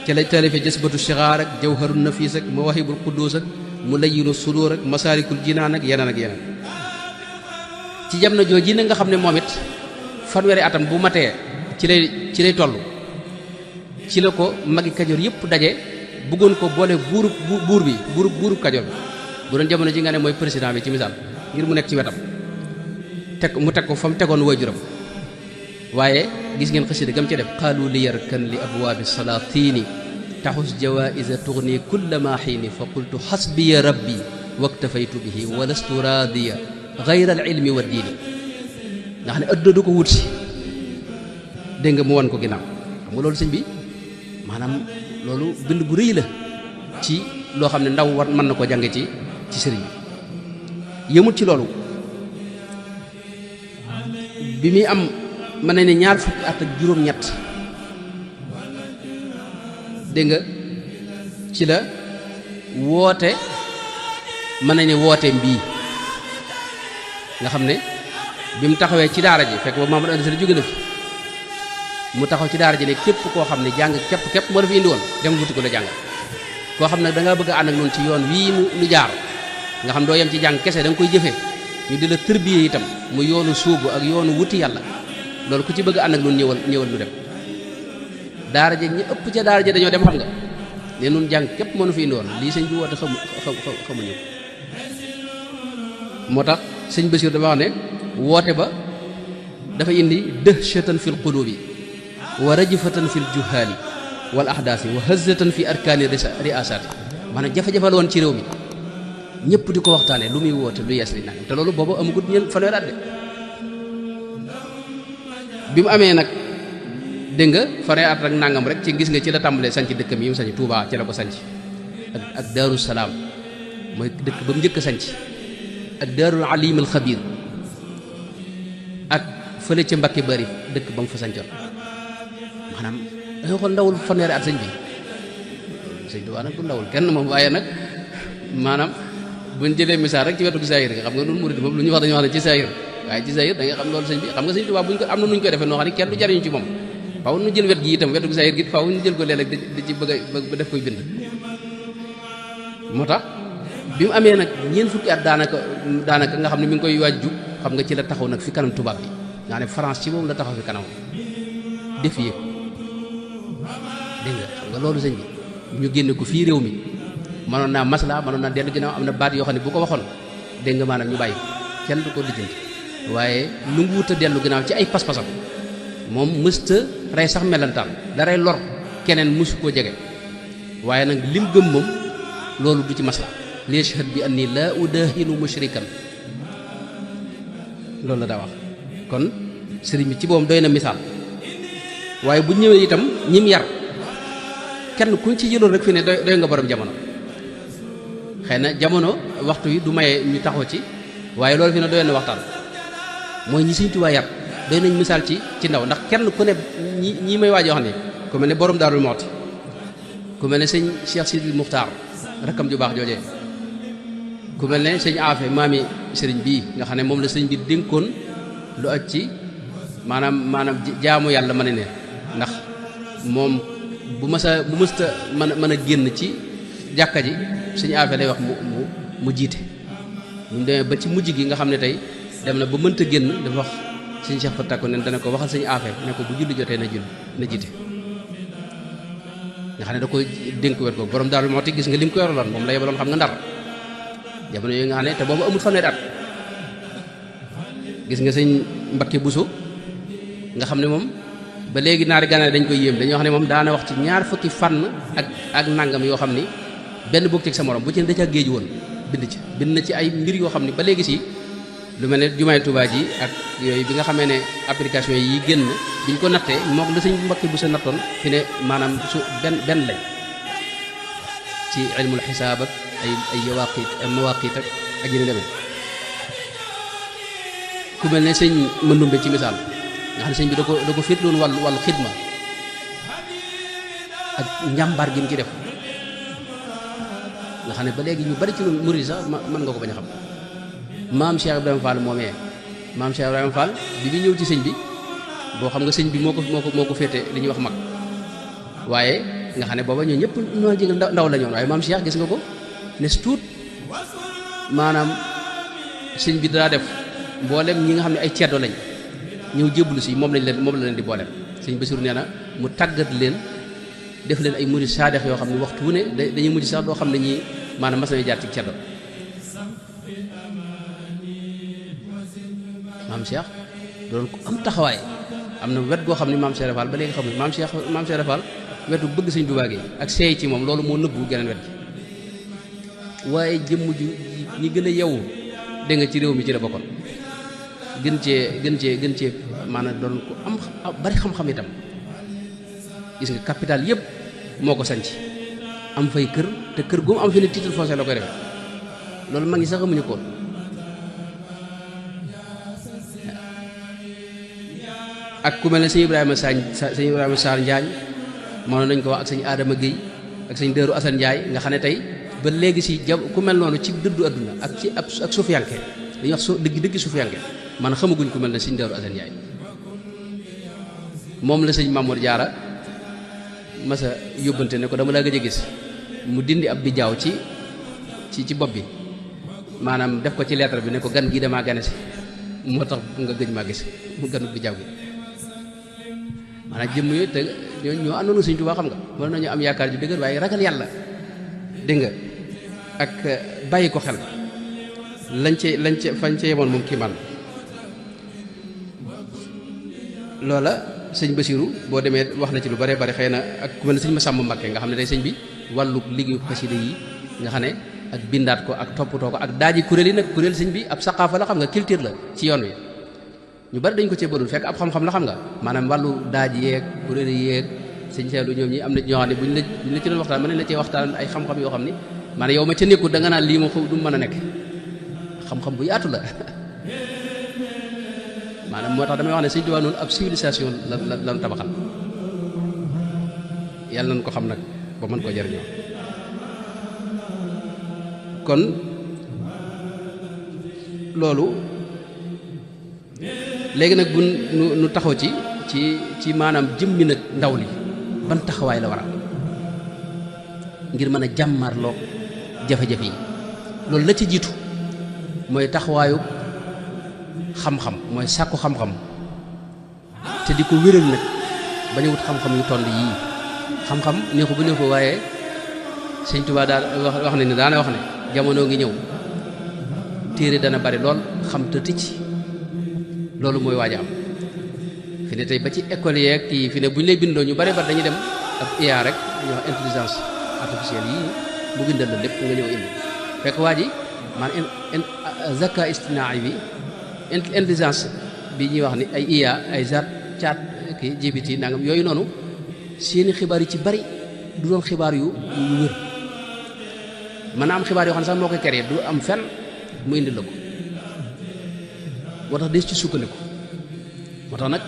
ci lay taalifee Jasbatu Sixaar ak Jawharun Nafiis ak Mawaahibul Quddus ak Mulayyinu Sudur ak Masaalikul Jinaan ak yeneen ci jamono jooju yi nga xam ne moom it fanweeri atam bu matee ci lay toll ci la ko magi Kajoor yëpp daje bëggoon ko boole buurub Kajoor bi bu doon jamono ji nga ne mooy président bi ci misaal ngir mu nekk ci wetam mu teg ko fa mu tegoon waajuram waaye gis ngeen xasida gam ci def qaalu li yarkan li abwaabi salaatini taxus jawaïsa tugni kulla ma xiini fa qultu xasbiya rabbi waktafaytu bihi wa lastu raadiya gayra al ilmi wa diini nga xam ne adduna du ko wut si dégg nga mu wan ko ginnaaw xam nga loolu sëñ bi maanaam loolu bind bu rëy la ci loo xam ne ndaw war mën na koo jànge ci sëriñ bi yëmut ci loolu bi muy am mën na ne ñaar fukki at ak juróom-ñett dégg nga ci la woote mën na ne woote mbii nga xam ne bi mu taxawee ci daara ji fekk ba Mamadou Anta Sali jóge na fi mu taxaw ci daara ji ne képp koo xam ne jàng képp moo la fi indi woon dem wuti ko la jàng koo xam ne da ngaa bëgg a ànd ak noonu ci yoon wii nu jaar nga xam doo yem ci jàng kese da nga koy jëfee ñu di la tërbiye itam mu yoonu suubu ak yoonu wuti yàlla loolu ku ci bëgg a ànd ak noonu ñëwal nu dem daara ji ñi ëpp ca daara ji dañoo dem xam nga ne nun jàng képp moo nu fi indi woon lii sëñ bi woote xamuñu moo tax sëñ Basiir dafa wax ne woote ba dafa indi dëhshatan fil qulubi wa rajfatan fil juhaali wal ahdaasi wa hazatan fi arkaani riasaati maanaam jafe-jafe la woon ci réew mi ñëpp di ko waxtaane lu muy woote lu yees li nangam te loolu boobu amagut ñeent fanweeri at de bi mu amee nag dégg nga fanweeri at ak nangam rek ci gis nga ci la tàmbalee sanc dëkkam yi mu sanc Touba ci la ko sanc ak Daaru Salaam mooy dëkk ba mu njëkk a sanc ak Daarul Alim al Xabir ak fële ca Mbakke Bari dëkk ba mu fa sancoon maanaam danga xool ndawul fanweeri at sëñ bi sëñ Tuubaa nag du ndawul kenn moom waaye nag maanaam buñ jëlee misaal rek ci wetu saayir nga xam nga noonu murid moom lu ñu wax dañu wax ne ci saayir waaye ci saayir da nga xam loolu sëñ bi xam nga sëñ Tuubaa buñ ko am na nuñ koy defee noo xam ne kenn du jariñu ci moom faaw nu jël wet gi itam wetu saayir gi faaw ñu jël ko léeg-léeg di ci bëgg a def koy bind moo tax bi mu amee nag ñeent fukki at daanaka nga xam ne mi ngi koy waaj jub xam nga ci la taxaw nag fi kanam tubaab bi nga ne France ci moom la taxaw fi kanam défier ko dégg nga xam nga loolu sëñ bi ñu génne ko fii réew mi mënoon naa masla mënoon naa dellu ginnaaw am na baat yoo xam ne bu ko waxoon dégg nga maanaam ñu bàyyi ko kenn du ko lijjanti waaye lu ngu wut a dellu ginnaaw ci ay pas-pasam moom mësta rey sax melantaan da rey lor keneen mësu koo jege waaye nag lim gëm moom loolu du ci masla li yashhad bi anni laa udahinu mushrikan loolu la daa wax kon sëriñ bi ci boom doy na misaal waaye bu ñëwee itam ñim yar kenn kuñ ci jëloon rek fi ne doy nga borom jamono xëy na jamono waxtu yi du maye ñu taxaw ci waaye loolu fi ne doy na waxtaan mooy ñi Sëriñ Tuubaa yar doy nañ misaal ci ndaw ndax kenn ku ne ñi may waaj wax ne ku mel ne borom Daarul Muxti ku mel ne sëñ Cheikh Sidil Muxtaar rakkam ju baax joojee ku mel ne sëñ Afe maami sëriñ bii nga xam ne moom la sëriñ bi dénkoon lu aj ci maanaam jaamu yàlla ma ne ndax moom bu mësta mën a génn ci jàkka ji sëñ Afe lay wax mu jiite mu demee ba ci mujj gi nga xam ne tey dem na ba mënta génn dafa wax sëñ Cheikh Fatak ne dana ko waxal sëñ Afe ne ko bu julli jotee na jiite nga xam ne da koy dénk wet ko borom Daaru Muxti gis nga lim ko yoraloon moom la yebaloon xam nga Ndar jamono yooyu nga xam ne te boobu amul fanweeri at gis nga sëñ Mbakke Buso nga xam ne moom ba léegi naari gànnaar dañ koy yéem dañoo xam ne moom daana wax ci ñaar fukki fànn ak nangam yoo xam ni benn bokk ci sa morom bu ci ne da ca géej woon bind na ci ay mbir yoo xam ne ba léegi si lu mel ne jumaay Tuubaa ji ak yooyu bi nga xamee ne application yi génn biñ ko nattee moom la sëñ Mbakke Buso nattoon fi ne maanaam su benn lañ ci ilmul xisaab ak ay mawaqit ak yéen demee ku mel ne sëñ Mandumbe ci misaal nga xam ne sëñ bi da ko féetloon wàllu xidma ak njàmbaar gi mu ci def nga xam ne ba léegi ñu bari ci loolu murid sax mën nga ko bañ a xam maam Cheikh Ibrahima Fall moomee maam Cheikh Ibrahima Fall bi mu ñëw ci sëñ bi boo xam nga sëñ bi moo ko féete li ñuy wax mag waaye nga xam ne booba ñoo ñëpp ñoo jege ndaw la ñoon waaye maam Cheikh gis nga ko ne tuut maanaam sëñ bi daa def mboolem ñi nga xam ne ay ceddo lañ ñëw jébbalu si moom la leen di boolem sëñ Basiru nee na mu tàggat leen def leen ay murid saadex yoo xam ne waxtu wu ne dañuy mujj sax doo xam ne ñii maanaam mas nañu jaar ci ceddo maam Cheikh doon ko am taxawaay am na wet goo xam ne maam Cheikh Fall ba léegi xam ne maam Cheikh Fall wetu bëgg sëñ Tuubaa gi ak seey ci moom loolu moo nëbbu geneen wet gi waaye jëmm ju ñi gën a yeewu dégg nga ci réew mi ci la bokkoon gën cee maanaam doon ko am bari xam-xam itam gis nga capital yëpp moo ko sanc am fay kër te kër gu mu am fi ne titre foncier la koy defee loolu mag ñi sax amuñu ko ak ku mel ne sëñ Ibrahima Sarr Njaañ mënoon nañ ko wax ak sëñ Adama Guèye ak sëñ Dëru Assane Ndiaye nga xam ne tey ba léegi si ku mel noonu ci dëddu adduna ak suufiyanke dañuy wax dëgg suufiyanke man xamaguñ ku mel ne sëñ Dëru Assane Ndiaye moom la sëñ Mamour Diarra masa yóbbante ne ko dama laa gëj a gis mu dindi ab bijaaw ci bopp bi maanaam def ko ci lettre bi ne ko gan gi damaa gane si moo tax nga gëj maa gis mu ganu bijaaw gi maanaam jëmm yooyu te ñoo àndoon Sëñ Tuubaa xam nga mën nañu am yaakaar ju dëgër waaye ragal yàlla dégg nga ak bàyyi ko xel lañ ca fañ ca yemoon moom kii man loola sëñ Basiru boo demee wax na ci lu bare bare xëy na ak ku mel ne sëñ Masamba Mbakke nga xam ne day sëñ bi wàllu liggéeyu xasida yi nga xam ne ak bindaat ko ak toppatoo ko ak daaji kuréel yi nag kuréel sëñ bi ab saqaafa la xam nga culture la ci yoon wi ñu bari dañ ko cee bëlul fekk ab xam-xam la xam nga maanaam wàllu daaji yeeg kuréel yi yeeg sëñ Seelu ñoom ñi am na ñoo xam ne buñ la ci doon waxtaan mën nañ la cee waxtaan ay xam-xam yoo xam ni maanaam yow ma ca nekkul da nga naan lii ma ko du mën a nekk xam-xam bu yaatu la maanaam moo tax damay wax ne sëñ Tuubaa noonu ab civilisation la tabaxal yàlla nañ ko xam nag ba mën ko jariñoo kon loolu léegi nag bu nu taxaw ci maanaam jëmmi nag ndaw li ban taxawaay la war a am ngir mën a jàmmarloo jafe-jafe yi loolu la ci jiitu mooy taxawaayu xam-xam mooy sàkku xam-xam te di ko wéral nag bañ a wut xam-xam yu toll yii xam-xam neexu bu neexu waaye sëñ Tuubaa daal wax ne ni daana wax ne jamono ngi ñëw téere dana bari lool xam te ticc loolu mooy waaj a am fi ne tey ba ci école yeeg kii fi ne bu ñu lay bindoo ñu bari bari dañuy dem ab IA rek dañuy wax intelligence artificielle yii mu bindal la lépp nga ñëw indi fekk waa ji maanaam zaka istinaai bi intelligence bi ñuy wax ni ay IA ay chat kii GPT nangam yooyu noonu seeni xibaar yi ci bari du doon xibaar yu wér mën naa am xibaar yoo xam ne sax moo koy créé du am fenn mu indi la ko moo tax des ci sukkandiku moo tax nag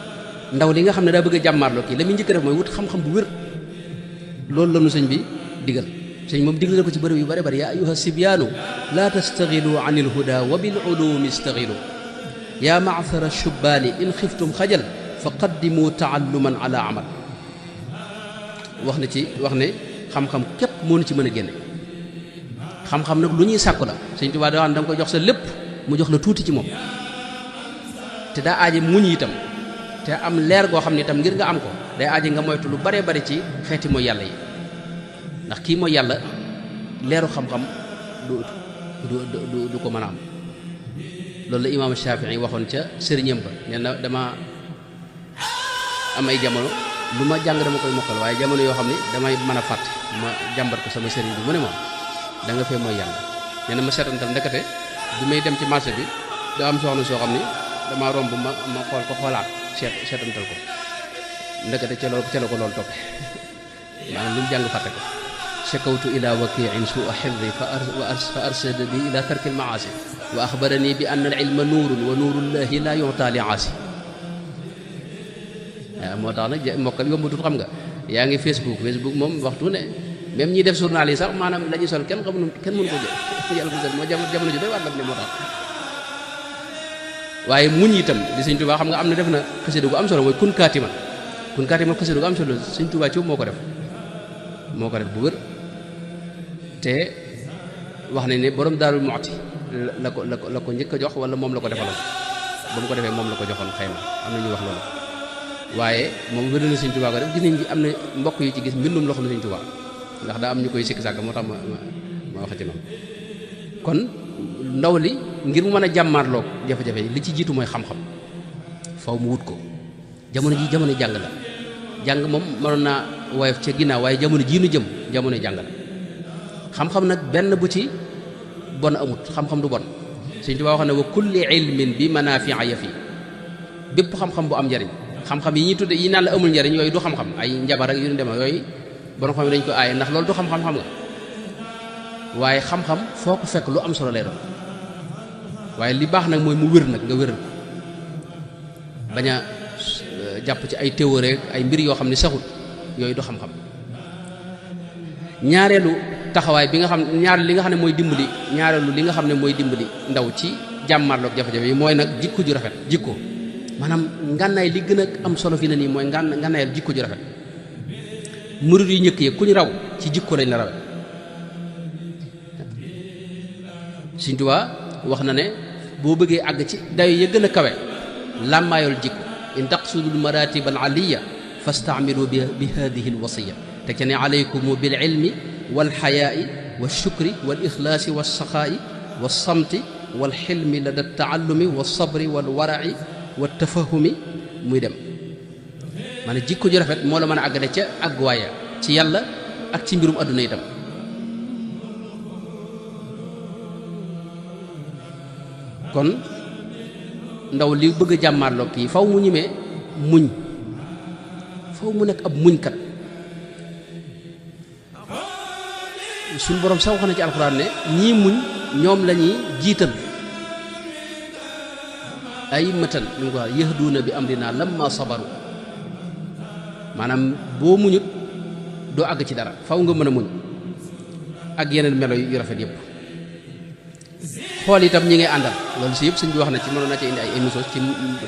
ndaw li nga xam ne daa bëgg a jàmmaarloo kii la muy njëkk def mooy wut xam-xam bu wér loolu la nu sëñ bi digal sëñ moom digal na ko ci bërëb yu bari bari yaa ayuha sibyaanu laa tastaxilu an il huda wa bil ulumi staxilu yaa maasara shubbaani in xiftum xajal fa qaddimu taalluman ala amal wax ne xam-xam képp moo nu ci mën a génne xam-xam nag lu ñuy sàkku la sëñ Tuubaa da wax ne da nga koy jox sa lépp mu jox la tuuti ci moom te daa aaje muñ itam te am leer goo xam ne itam ngir nga am ko day aaje nga moytu lu bare bari ci xeeti mooy yàlla yi ndax kii mooy yàlla leeru xam-xam du ko mën a am loolu la imaam Shaafi'i waxoon ca sëriñam ba nee na dama am ay jamono lu ma jàng dama koy mokkal waaye jamono yoo xam ne damay mën a fàtte ma jàmbat ko sama sëriñ bi mu ne moom da nga fee mooy yàlla nee na ma seetantal ndekete bi may dem ci marché bi daa am soxna soo xam ni dama romb ma xool ko xoolaat seetantal ko ndekete ca la ko loolu toppe maanaam lu mu jàng fàtte ko shakawtu ila wakiin suu xifdi fa arsada bi ila tarki almaasi wa axbarani bi anna al ilma nuurun wa nuurullahi la yuta li aasi waaw moo tax nag mokkal yombatul xam nga yaa ngi Facebook moom waxtu ne même ñi def journal yi sax maanaam la ñuy sol kenn mënu ko jël yàlla ko jël moo jamono ji doy war ne moo tax waaye muñ itam di sëñ Tuubaa xam nga am na def na xasida gu am solo mooy kun kaatiman xasida gu am solo sëñ Tuubaa ci moo ko def bu wër te wax nañ ne borom Daaru Muxti la ko njëkk a jox wala moom la ko defaloon ba mu ko defee moom la ko joxoon xëy na am na ñu wax loolu waaye moom wér na sëñ Tuubaa ko def gis nañ am na mbokk yu ci gis mbindum loxo la sëñ Tuubaa ndax daa am ñu koy sikk sàkk moo tax ma wax ci noonu kon ndaw li ngir mu mën a jàmmaarloog jafe-jafe li ci jiitu mooy xam-xam faw mu wut ko jamono ji jamono jàng la jàng moom mënoon naa woyof ca ginnaaw waaye jamono jii nu jëm jamono jàng la xam-xam nag benn bu ci bon amut xam-xam du bon Sëñ Tuubaa wax ne wa kulli ilmin bi manaafi'a yafi bépp xam-xam bu am njariñ xam-xam yi ñuy tudde yi naan la amul njariñ yooyu du xam-xam ay njabar ak yu ñu dema yooyu bon xam dañ ko aaye ndax loolu du xam-xam xam nga waaye xam-xam foo ko fekk lu am solo lay doon waaye li baax nag mooy mu wér nag nga wéral ko bañ a jàpp ci ay théorie ak ay mbir yoo xam ne saxut yooyu du xam-xam ñaareelu taxawaay bi nga xam li nga xam ne mooy dimbali ñaareelu li nga xam ne mooy dimbali ndaw ci jàmmarloog jafe-jafe yi mooy nag jikko ju rafet jikko maanaam ngànnaay li gën a am solo fi ne nii mooy ngànnaayal jikko ju rafet murid yu njëkk yi ku ñu raw ci jikko lañ la rawe Sëñ Tuubaa wax na ne boo bëggee àgg ci dayo ya gën a kawe làmmaayool jikko in taqsudul maratib al aliya fastaamilu bi hadihi al wasiya te ca ne alaykum bil ilmi wal xayaai wal shukri wal ixlaasi wal saxaai wal samti wal xilmi la da taallumi wa sabri wal waraci wa tafahumi muy dem maanaam jikko ju rafet moo la mën a àggale ca àgguwaaya ci yàlla ak ci mbirum àdduna itam kon ndaw li bëgg a jàmmaarloo kii faw mu ñimee muñ faw mu nekk ab muñkat suñu borom sax wax na ci alxuraan ne ñii muñ ñoom la ñuy jiital ay matan ñu ngi ko wax yahduuna bi amrina lamma sabaru maanaam boo muñut doo àgg ci dara faw nga mën a muñ ak yeneen melo yu rafet yëpp xool itam ñi ngay àndal loolu si yëpp sëñ bi wax na ci mënoon na ci indi ay émission ci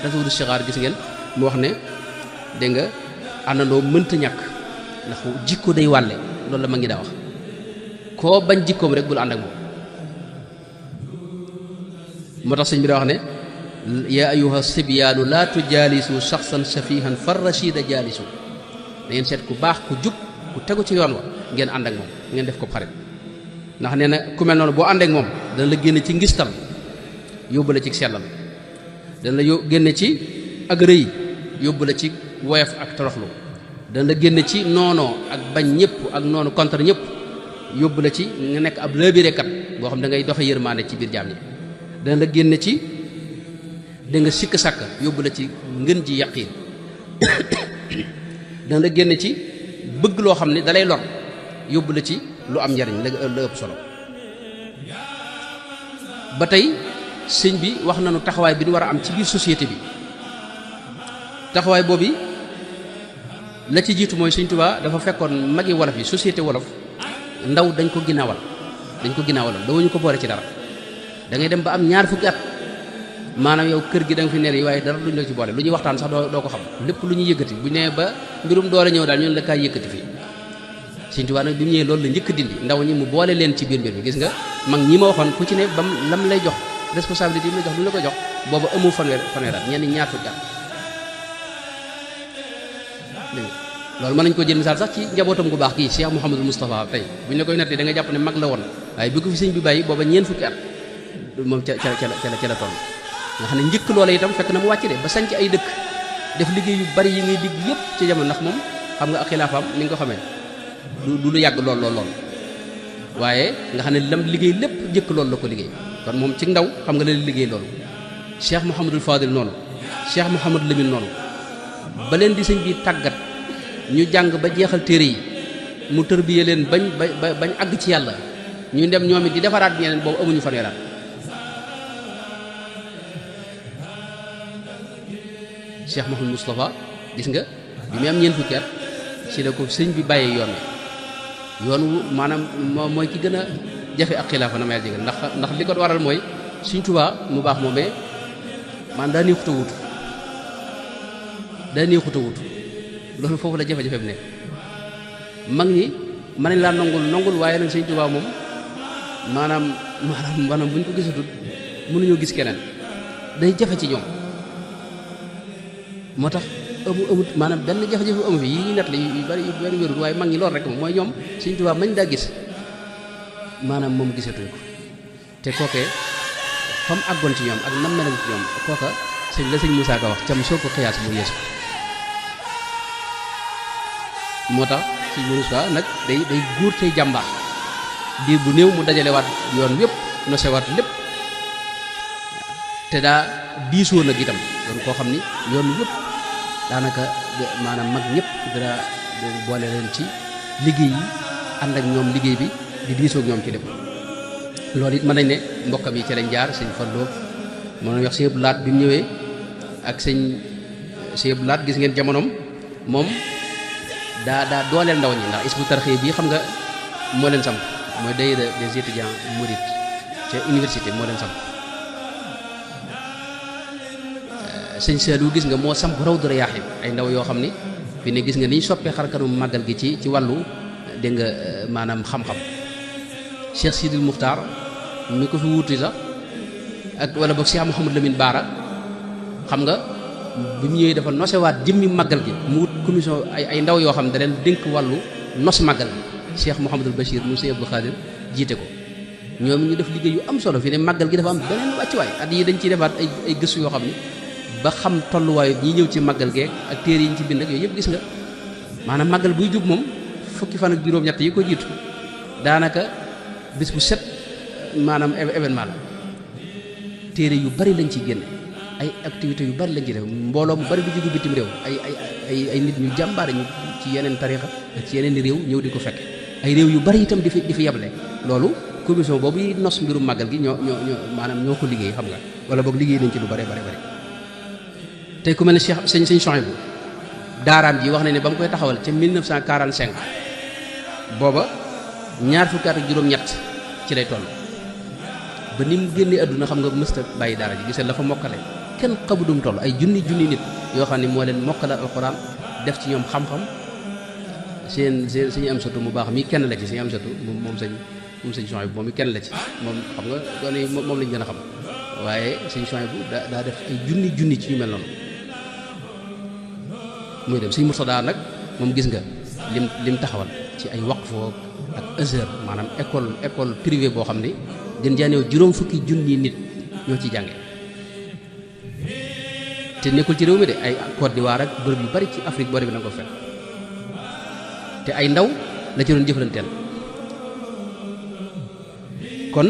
tasawudu sixaar gis ngeen mu wax ne dégg nga àndandoo mënta ñàkk ndax jikko day wàlle loolu la ma ngi daa wax koo bañ jikkoom rek bul ànd ak moom moo tax sëñ bi daa wax ne yaa ayuha sibyaanu laa tujaalisu shaxsan safihan far rashida jaalisu da ngeen seet ku baax ku jub ku tegu ci yoon wa ngeen ànd ak moom ngeen def ko xarit ndax nee na ku mel noonu boo ànd ak moom dana la génne ci ngistal yóbbu la ci sellal dana la génne ci ak rëy yóbbu la ci woyof ak toroxlu dana la génne ci noonoo ak bañ ñëpp ak noonu contre ñëpp yóbbu la ci nga nekk ab laabirekat boo xam da ngay doxe yërmaande ci biir jaam ñi dana la génne ci da nga sikk sàkk yóbbu la ci ngën ji yaqiin dana la génne ci bëgg loo xam ne dalay lor yóbbu la ci lu am njariñ la ëpp solo ba tey sëñ bi wax nañu taxawaay bi ñu war a am ci biir société bi taxawaay boobu la ci jiitu mooy sëñ Tuubaa dafa fekkoon magi wolof yi société wolof ndaw dañ ko ginnaawaloon dawuñu ko boole ci dara da ngay dem ba am ñaar fukki at maanaam yow kër gi da nga fi ner yi waaye dara duñ la ci boole lu ñuy waxtaan sax doo ko xam lépp lu ñuy yëkkati bu ñu nee ba mbirum doole ñëw daal ñun la kaay yëkkati fii Sëñ Tuubaa nag bi mu ñëwee loolu la njëkk dindi ndaw ñi mu boole leen ci biir mbir mi gis nga mag ñi ma waxoon ku ci ne bam lam lay jox responsabilité yi mu lay jox du la ko jox booba amu fanweer at ñenn ñaar fukki at loolu mën nañ ko jël misaal sax ci njabootam gu baax kii Cheikh Mouhamadul Moustapha tey bu ñu la koy nettali da nga jàpp ne mag la woon waaye bi ko fi sëñ bi bàyyi booba ñeent fukki at moom ca la toll nga xam ne njëkk loola itam fekk na mu wàcc de ba sanc ay dëkk def liggéey yu bari yi ngay digg yépp ci jamono ndax moom xam nga ak xilaafaam ni nga ko xamee du lu yàgg lool waaye nga xam ne lam liggéey lépp njëkk loolu la ko liggéey kon moom ci ndaw xam nga la liggéey loolu Cheikh Mouhamadul Fadil noonu Cheikh Mouhamadou Lamine noonu ba leen di sëñ bi tàggat ñu jàng ba jeexal téere yi mu tërbiye leen bañ àgg ci yàlla ñu dem ñoom it di defaraat ñeneen boobu amuñu fanweeraat Cheikh Mouhamadou Moustapha gis nga bi mu am ñeent fukki at ci la ko sëñ bi bàyyee yoon wi yoon wu maanaam mooy ki gën a jafe ak xilaafa na ma yàlla jégal ndax li ko waral mooy Sëñ Tuubaa mu baax moomee man daa neexut a wutu loolu foofu la jafe-jafe bi nekk mag ñi mën nañ laa nongul waaye nag Sëñ Tuubaa moom maanaam bu ñu ko gisatul mënuñoo gis keneen day jafe ci ñoom moo tax amut maanaam benn jafe-jafe amu fi yi ñu net la yu bari wérul waaye mag ñi loolu rek moom mooy ñoom Sëñ Tuubaa mañ daa gis maanaam moom gisatuñ ko te kookee fa mu àggoon ci ñoom ak nam meloon ci ñoom kooka sëñ Moussa Ka wax cam soo ko xiyaas mu yeesu moo tax sëñ Moussa nag day góor tey jàmbaar diir bu néew mu dajalewaat yoon wépp nosewaat lépp te daa diisoo nag itam doon koo xam ni yoon wépp daanaka maanaam mag ñëpp dara boole leen ci liggéey yi ànd ak ñoom liggéey bi di diisoo ak ñoom ci lépp loolu it mën nañ ne mbokkam yi ci lañ jaar sëñ Fallou moo nañ wax sëñ Abdou Lahat bi mu ñëwee ak sëñ Abdou Lahat gis ngeen jamonoom moom daa dooleel ndaw ñi ndax Hizbut Tarqiyyah bii xam nga moo leen samp mooy daayira des étudiants mourides ca université moo leen samp sëñ Saliou gis nga moo samp Rawdu Rayaahiin ay ndaw yoo xam ni fi ne gis nga ni ñu soppee xarkanu màggal gi ci wàllu dégg nga maanaam xam-xam Cheikh Sidil Muxtaar mi ko fi wuuti sax ak wala boog Cheikh Mouhamadou Lamine Baara xam nga bi mu ñëwee dafa nosewaat jëmmi màggal gi mu wut commission ay ndaw yoo xam ne da leen dénk wàllu nos màggal gi Cheikh Mouhamadul Bachir mu Sëñ Abdou Khadir jiite ko ñoom ñu def liggéey yu am solo fi ne màggal gi dafa am beneen wàccuwaay at yi dañ ciy defaat ay gëstu yoo xam ni ba xam tolluwaayu ñi ñëw ci màggal geek ak téere yi ñu ci bind ak yooyu yëpp gis nga maanaam màggal buy jub moom fukki fan ak juróom-ñett yi ko jiitu daanaka bis bu set maanaam événement la téere yu bari lañ ciy génne ay activités yu bari lañ ci def mbooloo mu bari du jóge bitim réew ay nit ñu jàmbaare ñu ci yeneen tarixa ak ci yeneen réew ñëw di ko fekke ay réew yu bari itam di fi yeble loolu commission boobu yi nos mbirum màggal gi ñoo maanaam ñoo ko liggéey xam nga wala boog liggéey nañ ci lu bari tey ku mel ne Cheikh sëñ Souhaïbou daaraam ji wax na ne ba mu koy taxawal ca 1945 booba ñaar fukki at ak juróom-ñett ci lay toll ba ni mu génnee àdduna xam nga mësta bàyyi daara ji gisee la fa mokkale kenn xamudum toll ay junni nit yoo xam ne moo leen mokkale alxuraan def ci ñoom xam-xam seen suñu am satu mu baax mi kenn la ci suñu am satu moom sëñ Souhaïbou moom mi kenn la ci moom xam nga doon moom lañu gën a xam waaye sëñ Souhaïbou daa def ay junni ci ñu mel noonu muy dem sëñ Murtada nag moom gis nga lim taxawal ci ay waqf ak Azhar maanaam école privée boo xam ne gën jaaneew juróom fukki junni nit ñoo ci jànge te nekkul ci réew mi de ay Côte d'Ivoire ak bërëb yu bari ci Afrique boo demee na ko fekk te ay ndaw la ci doon jëflanteel kon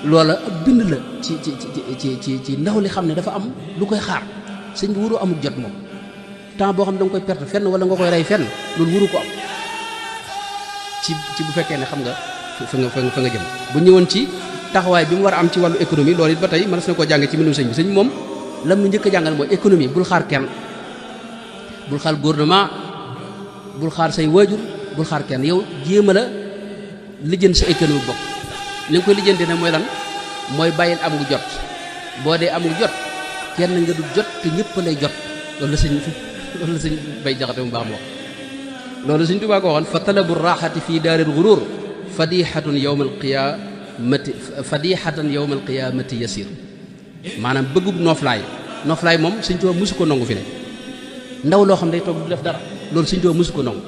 loola ab bind la ci ndaw li xam ne dafa am lu koy xaar sëñ bi wuru amul jot moom temps boo xam ne da nga koy perte fenn wala nga koy rey fenn loolu wuru ko am ci bu fekkee ne xam nga fa nga jëm bu ñëwoon ci taxawaay bi mu war a am ci wàllu économie loolu it ba tey mën na koo jànge ci mbindum sëñ bi sëñ moom lam nu njëkk a jàngal mooy économie bul xaar kenn bul xaar gouvernement bul xaar say waajur bul xaar kenn yow jéem a la lijjanti sa économie bopp li nga koy lijjanti ne mooy lan mooy bàyyil amul jot boo dee amul jot kenn nga du jot te ñëpp lay jot loolu la sëñ bay jaxate mu baax mu wax loolu sëñ Tuubaa ko waxoon fa talabu raaxati fii daaril guruur fadixatan yowma alqiyaamati yasir maanaam bëggub nooflaay moom sëñ Tuubaa mosu ko nangu fi ne ndaw loo xam day toog du def dara loolu sëñ Tuubaa mosu ko nangu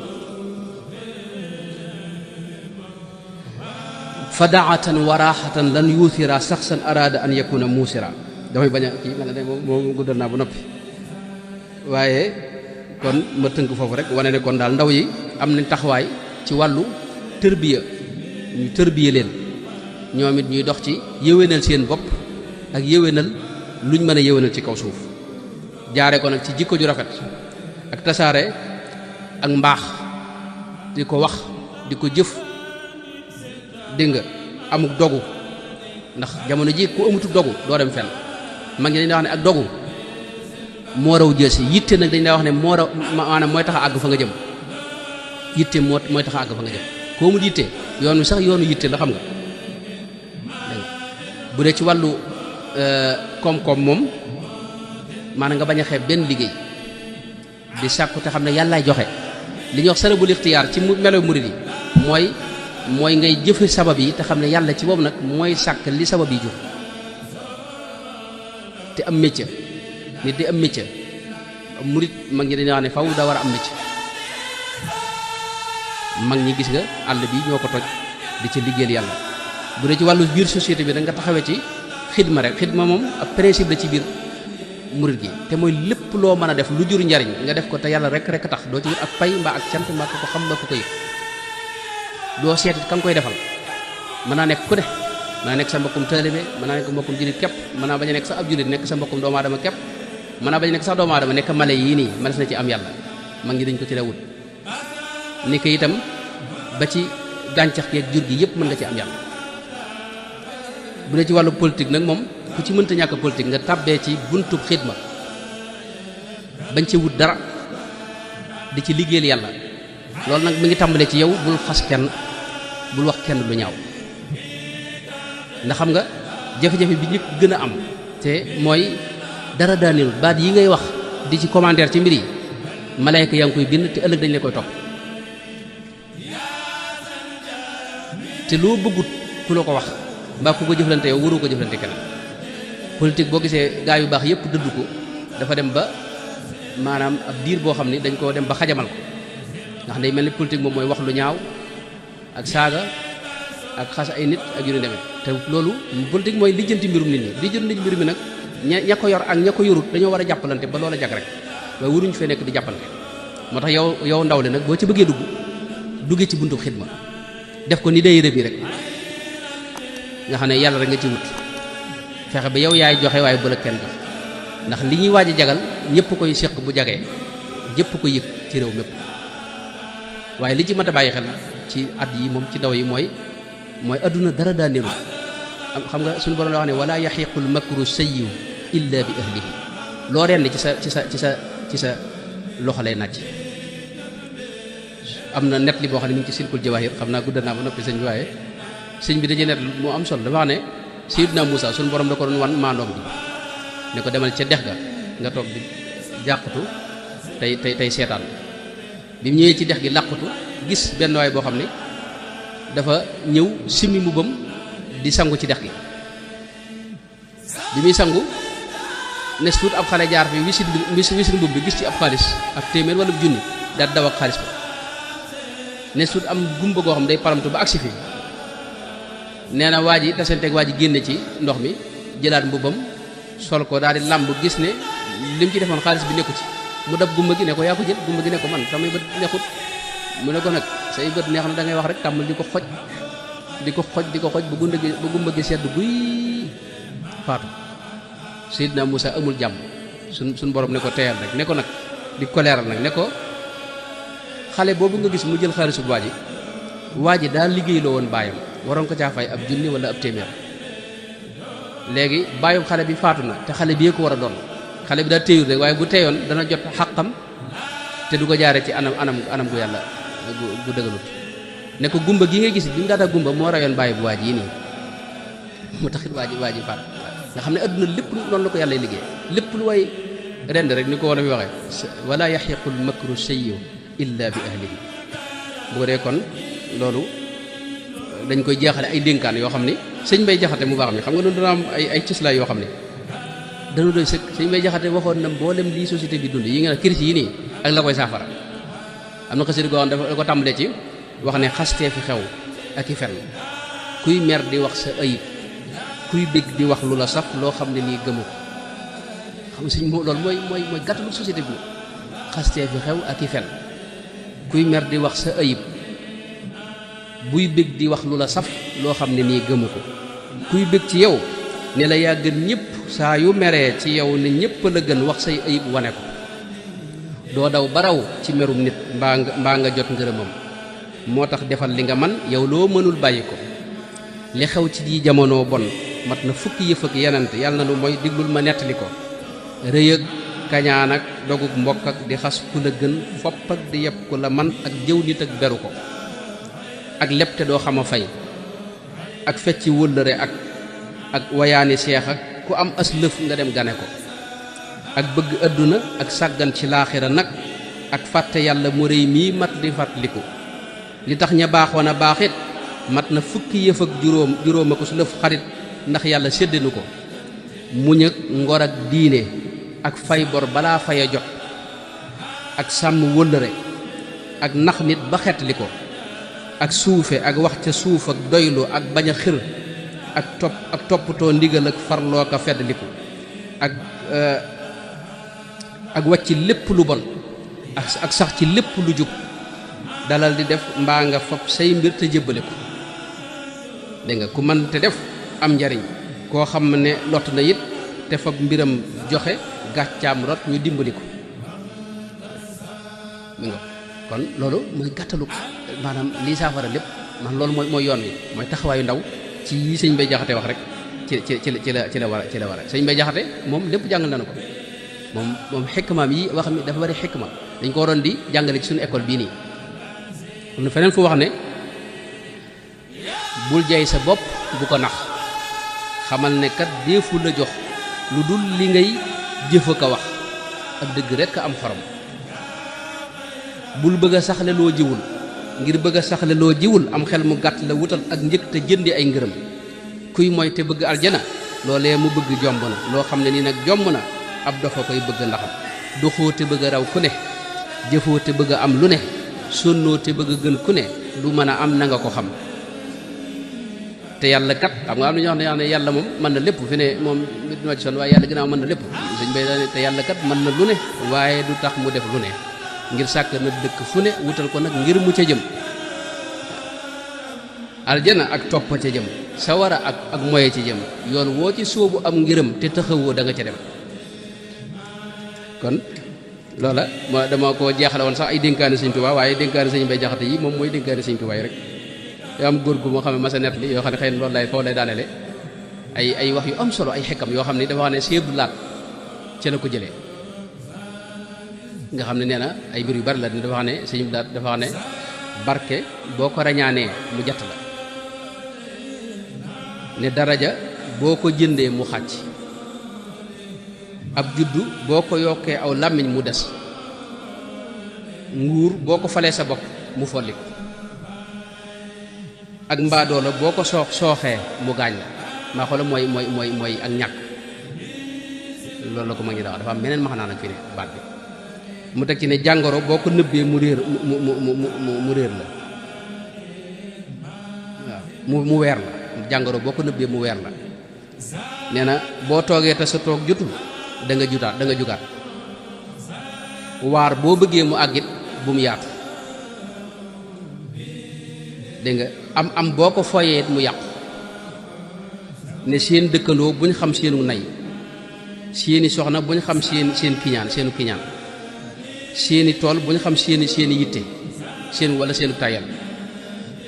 fadaatan wa raaxatan lan yuuthira saxsan araada an yakuna muusira damay bañ a kii ma ne moom guddal naa ba noppi waaye kon ma tënk foofu rek wane ne kon daal ndaw yi am nañ taxawaay ci wàllu tërbiya ñu tërbiya leen ñoom it ñuy dox ci yéwénal seen bopp ak yéwénal luñ mën a yéwénal ci kaw suuf jaare ko nag ci jikko ju rafet ak tasaare ak mbaax di ko wax di ko jëf dégg nga amuk dogu ndax jamono ji ku amutu dogu doo dem fenn mag ñi dañ daa wax ne ak dogu moo raw jël si yitte nag dañ daa wax ne moo raw maanaam mooy tax a àgg fa nga jëm yitte mooy tax a àgg fa nga jëm koo mu yitte yoon wi sax yoonu yitte la xam nga dégg nga bu dee ci wàllu koom-koom moom maanaam nga bañ a xeeb benn liggéey di sàkku te xam ne yàllaay joxe li ñuy wax salabul ixtiyaar ci melo murid yi mooy ngay jëfe sabab yi te xam ne yàlla ci boobu nag mooy sàkk li sabab yi jur te am métier nit di am métier murid mag ñi dañuy wax ne faw daa war a am métier mag ñi gis nga àll bi ñoo ko toj di ci liggéeyal yàlla bu dee ci wàllu biir société bi da nga taxawee ci xidma rek xidma moom ab principe la ci biir murid gi te mooy lépp loo mën a def lu jur njariñ nga def ko te yàlla rek tax doo ci wut ak pay mbaa ak cant mbaa ko xam mbaa ko yëg doo seetit ka nga koy defal mën naa nekk ku ne mën naa nekk sa mbokkum taalibe mën naa nekk mbokkum jullit képp mën naa bañ a nekk sax ab jullit nekk sa mbokkum doomu aadama képp mën naa bañ a nekk sax doomu aadama nekk mala yii nii mënees na ci am yàlla mag ñi dañ ko ci la wut ni ko itam ba ci gàncax gi ak jur gi yëpp mën nga ci am yàlla bu dee ci wàllu politique nag moom ku ci mënta ñàkk politique nga tàbbee ci buntub xidma bañ ci wut dara di ci liggéeyal yàlla loolu nag mi ngi tàmbalee ci yow bul xas kenn bul wax kenn lu ñaaw ndax xam nga jafe-jafe bi ñëpp gën a am te mooy dara daaneel baat yi ngay wax di ci commentaire ci mbir yi malayka yaa ngi koy bind te ëllëg dañ la koy topp te loo bëggut ku la ko wax mbaa ku ko jëflante yow waru ko jëflante keneen politique boo gisee gaa yu baax yëpp dëdd ko dafa dem ba maanaam ab diir boo xam ni dañ koo dem ba xajamal ko ndax day mel ni politique moom mooy wax lu ñaaw ak saaga ak xas ay nit ak yu ne demee te loolu politique mooy lijjanti mbirum nit ñi lijjanti mbir mi nag ña ko yor ak ña ko yorut dañoo war a jàppalante ba loola jag rek waaye waruñu fee nekk di jàppalante moo tax yow ndaw li nag boo ci bëggee duggee ci buntu xidma def ko ni day rëb yi rek nga xam ne yàlla rek nga ci wut fexe ba yow yaay joxe waaye bu la kenn jox ndax li ñuy waaj a jagal ñëpp koy séq bu jagee ñëpp ko yëg ci réew mépp waaye li ci mat a bàyyi xel ci at yi moom ci ndaw yi mooy adduna dara daa néeru xam nga suñu borom la wax ne wala yaxiqul makru sayyi'u illa bi ahlihi loo renn ci sa loxo lay nàcc am na net li boo xam ne mi ngi ci silkul jawahir xam naa guddal naa ba noppi sëñ bi waaye sëñ bi dañuy net moo am solo dafa wax ne Sayyidina Muusa suñu borom da ko doon wan maandoom bi ne ko demal ca dex ga nga toog di jàqatu tey seetaan bi mu ñëwee ci dex gi làqutu gis benn waay boo xam ne dafa ñëw simmi mbubbam di sangu ci dex gi bi muy sangu nes tuut ab xale jaar fi wisin mbubb bi gis ci ab xaalis ab téeméer wala junni daal daw ak xaalis ba nes tuut am gumba goo xam day paramtu ba agsi fi nee na waa ji tasanteeg waa ji génne ci ndox mi jëlaat mbubbam sol ko daal di làmb gis ne lim ci defoon xaalis bi nekku ci mu dab gumba gi ne ko yaa ko jël gumba gi ne ko man samay bët neexut mu ne ko nag say bët neex na da ngay wax rek tàmmal di ko xoj ba gumba gi sedd guy faatu Seydina Muusa amul jàmm suñ borom ne ko teyal rek ne ko nag di ko leeral nag ne ko xale boobu nga gis mu jël xaalisu waa ji daal liggéey loo woon baayam waroon ko caa fay ab junni wala ab téeméer léegi baayum xale bi faatu na te xale bi ko war a doon xale bi daal téyul rek waaye bu teyoon dana jot xàqam te du ko jaaree ci anam gu yàlla gu dëggalut ne ko gumba gi nga gis bi mu daata gumba moo rayoon bàyyi bu waaj yi nii mu taxit waa ji faat nga xam ne adduna lépp noonu la ko yàlla liggéey lépp lu way rend rek ni ko war a fi waxee wala yaxiqul makru sayyi'u illa bi ahlihi bu ko dee kon loolu dañ koy jeexale ay dénkaan yoo xam ni sëñ Mbay Jaxate mu baax mi xam nga doon dana am ay cëslaay yoo xam ne dana doy sëkk sëñ Mbay Jaxate waxoon na mboolem lii société bi dund yi nga ne crise yi nii ak la koy saafara am na xasida goo xam dafa ko tàmbalee ci wax ne xastee fi xew ak i fen kuy mer di wax sa ayib kuy bég di wax lu la saf loo xam ne nii gëmu ko xam sëñ moo loolu mooy gàttalu société bi xastee fi xew ak i fen kuy mer di wax sa ayib buy bég di wax lu la saf loo xam ne nii gëmu ko kuy bég ci yow ne la yaa gën ñëpp saa yu meree ci yow ne ñëpp la gën wax say ayib wane ko doo daw baraw ci merum nit mbaa nga jot ngërëmam moo tax defal li nga man yow loo mënul bàyyi ko li xew ci ji jamono bon mat na fukki yëf ak yenant yàlla na nu mooy diglul ma nettali ko rëy ak kañaan ak doguk mbokk ak di xas ku la gën fopp ak di yeb ku la man ak jëw nit ak beru ko ak lépp te doo xam a fay ak fecci wëllëre ak wayaani seex ak ku am as lëf nga dem gane ko ak bëgg àdduna ak sàggan ci laaxira nag ak fàtte yàlla mu réy mii mat di fàttaliku li tax ña baaxoon a baaxit mat na fukki yëf ak juróom ak su lëf xarit ndax yàlla séddinu ko muñ ak ngor ak diine ak fay bor balaa fay a jot ak sàmm wëllëre ak nax nit ba xettali ko ak suufe ak wax ca suuf ak doylu ak bañ a xir ak toppatoo ndigal ak farloo ka feddliku ak wàcc lépp lu bon ak sax ci lépp lu jub dalal di def mbaa nga fab say mbir te jébbale ko dégg nga ku mën te def am njariñ koo xam ne lott na it te fab mbiram joxe gàccaam rot ñu dimbali ko mi nga kon loolu mooy gàttalu maanaam lii saafara lépp man loolu mooy yoon wi mooy taxawaayu ndaw ci yi sëñ Mbay Jaxate wax rek ci la war a sëñ Mbay Jaxate moom lépp jàngal na ko moom xikmaam yi wax mi dafa bari xikma dañ ko waroon di jàngale ci suñu école bii nii am na feneen fu wax ne bul jay sa bopp bu ko nax xamal ne kat deefu la jox lu dul li ngay jëf ko wax ak dëgg rekk am xorom bul bëgg a saxle loo jiwul ngir bëgg a saxle loo jiwul am xel mu gàtt la wutal ak njëg te jëndi ay ngërëm kuy mooy te bëgg aljana loolee mu bëgg jomb na loo xam ne nii nag jomb na ab dafa koy bëgg ndaxam doxoo te bëgg a raw ku ne jëfoo te bëgg a am lu ne sonnoo te bëgg a gën ku ne lu mën a am na nga ko xam te yàlla kat xam nga am na ñoo xam ne yàlla moom mën na lépp fi ne moom nit ñoo ci sonn waaye yàlla ginnaaw mën na lépp sëñ bay daane te yàlla kat mën na lu ne waaye du tax mu def lu ne ngir sàkk na dëkk fu ne wutal ko nag ngir mu ca jëm aljana ak topp ca jëm sawara ak moye ci jëm yoon woo ci sóobu am ngiram te taxawoo da nga ca dem kon loola ma dama ko jeexale woon sax ay dénkaane sëñ Tuubaa waaye dénkaane sëñ Mbay Jaxate yi moom mooy dénkaane sëñ Tuubaa yi rek yoo am góor gu moo xam ne masa net li yoo xam ne xëy na loolu lay foofu lay daanele ay wax yu am solo ay xekkam yoo xam ne dafa wax ne Sëñ Abdu Laat ca la ko jëlee nga xam ne nee na ay mbir yu bari la dafa wax ne Sëñ Abdu Laat dafa wax ne barke boo ko rañaanee mu jatt la ne daraja boo ko jëndee mu xàcc ab juddu boo ko yokkee aw làmmiñ mu des nguur boo ko falee sa bopp mu folli ko ak mbaadoo la boo ko sooxee mu gaañ la maa xoola mooy ak ñàkk loolu la ko ma ngi dafa am meneen maxanaa nag fi ne baat bi mu teg ci ne jàngoro boo ko nëbbee mu réer mu réer la waaw mu weer la jàngoro boo ko nëbbee mu weer la nee na boo toogee te sa toog jotul da nga jugaat waar boo bëggee mu àggit bu mu yaatu dégg nga am boo ko foyee mu yàqu ne seen dëkkandoo buñ xam seenu nay seeni soxna buñ xam seen kiñaan seenu kiñaan seeni tool buñ xam seeni yitte seen wala seenu tayal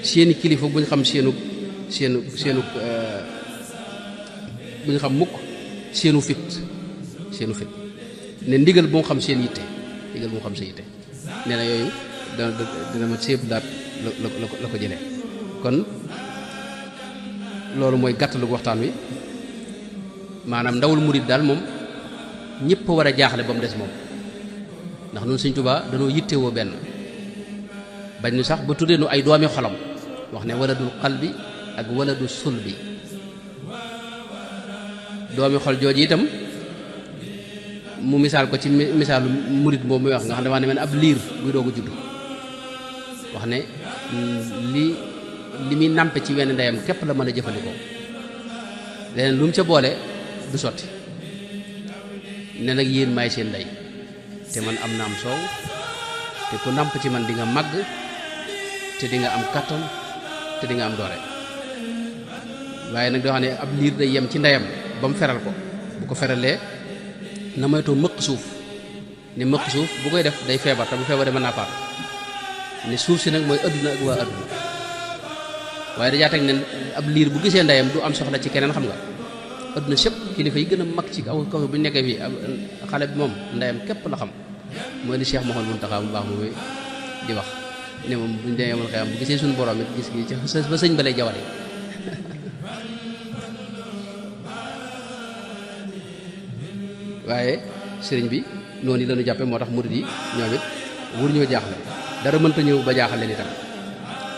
seeni kilifa buñ xam seenu buñ xam mukk seenu fit ne ndigal bu mu xam seen yitte ndigal bu mu xam seen yitte nee na yooyu dina ma séeb daat la ko jëlee kon loolu mooy gàttalu waxtaan wi maanaam ndawul murid daal moom ñëpp war a jaaxle ba mu des moom ndax ñun Sëñ Tuubaa dañoo yittewoo benn bañ nu sax ba tuddee nu ay doomi xolam wax ne waladul qalbi ak waladu sulbi doomi xol jooju itam mu misaal ko ci misaalu murid boobu muy wax nga xam ne wax ne man ab liir buy doog a judd wax ne li muy nàmpe ci wenn ndeyam képp la mën a jëfandikoo leneen lu mu ca boole du sotti ne nag yéen maay seen ndey te man am na am soow te ku nàmp ci man di nga màgg te di nga am kattan te di nga am doole waaye nag doo xam ne ab liir day yem ci ndeyam ba mu feral ko bu ko feralee na moytoo mëq suuf ne mëq suuf bu koy def day feebar te bu feebaree mën naa faatu ne suuf si nag mooy adduna ak waa adduna waaye dajaa teg ne ab liir bu gisee ndeyam du am soxla ci keneen xam nga adduna sëpp kilifa yi gën a mag ci kaw bu ñu nekkee fii xale bi moom ndeyam képp la xam mooy li Cheikh Mouhamadou Mountakha bu baax moom di wax ne moom buñ demee mal xëyam bu gisee suñu borom it gis gi ci ba sëñ ba lay jawale waaye sëriñ bi noonu la ñu jàppe moo tax murid yi ñoom it wur ñoo jaaxle dara mënta ñëw ba jaaxal leen itam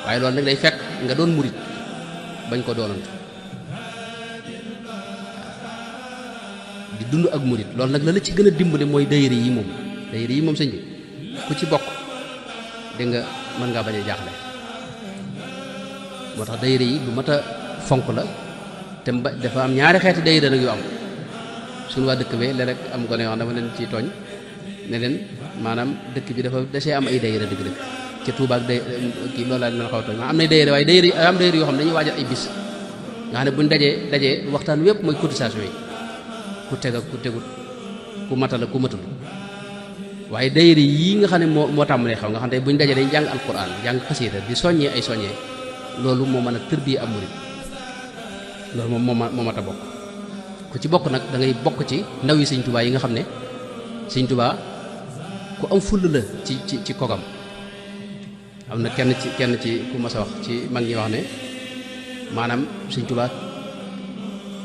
waaye loolu nag day fekk nga doon murid bañ ko doonant di dund ak murid loolu nag la ci gën a dimbale mooy dayre yi moom sëñ bi ku ci bokk dégg nga mën ngaa bañ a jaaxle moo tax dayre yi lu mat a fonk la te dafa am ñaari xeeti dayre nag yu am suñu waa dëkk bee léeg-léeg am gone yoo xam dama leen ci tooñ ne leen maanaam dëkk bi dafa dasee am ay dayre dëgg-dëgg ca Tuubaa ak kii loolu laa leen xaw a tooñ am nay dayre waaye dayre yoo xam ne dañuy waajal ay bis nga xam ne buñ dajee waxtaan wépp mooy cotisation yi ku teg ak ku tegut ku matal ak ku matul waaye dayre yii nga xam ne moo tàmbalee xaw nga xam ne buñ dajee dañ jàng alquran jàng xasiida di soññee ay soññee loolu moo mën a tërbiye am murid loolu moom moo mat a bokk ku ci bokk nag da ngay bokk ci ndaw yi Sëñ Tuubaa yi nga xam ne Sëñ Tuubaa ku am full la ci kogam am na kenn ci ku mas a wax ci mag ñi wax ne maanaam Sëñ Tuubaa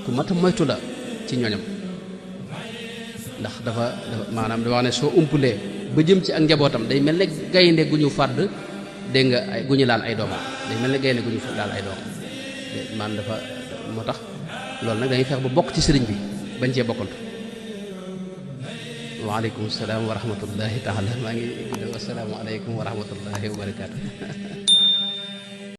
ku mat a moytu la ci ñoñam ndax dafa maanaam da wax ne soo umpulee ba jëm ci ak njabootam day mel ne gaynde gu ñu fàdd dégg nga gu ñu laal ay doomam day mel ne gaynde gu ñu laal ay doomam maanaam dafa moo tax loolu nag dañuy fex ba bokk ci sëriñ bi bañ cee bokkantu waaleykum salaam wa rahmatullahi taala maa ngi assalaamu aleykum wa rahmatullahi wa barakaatu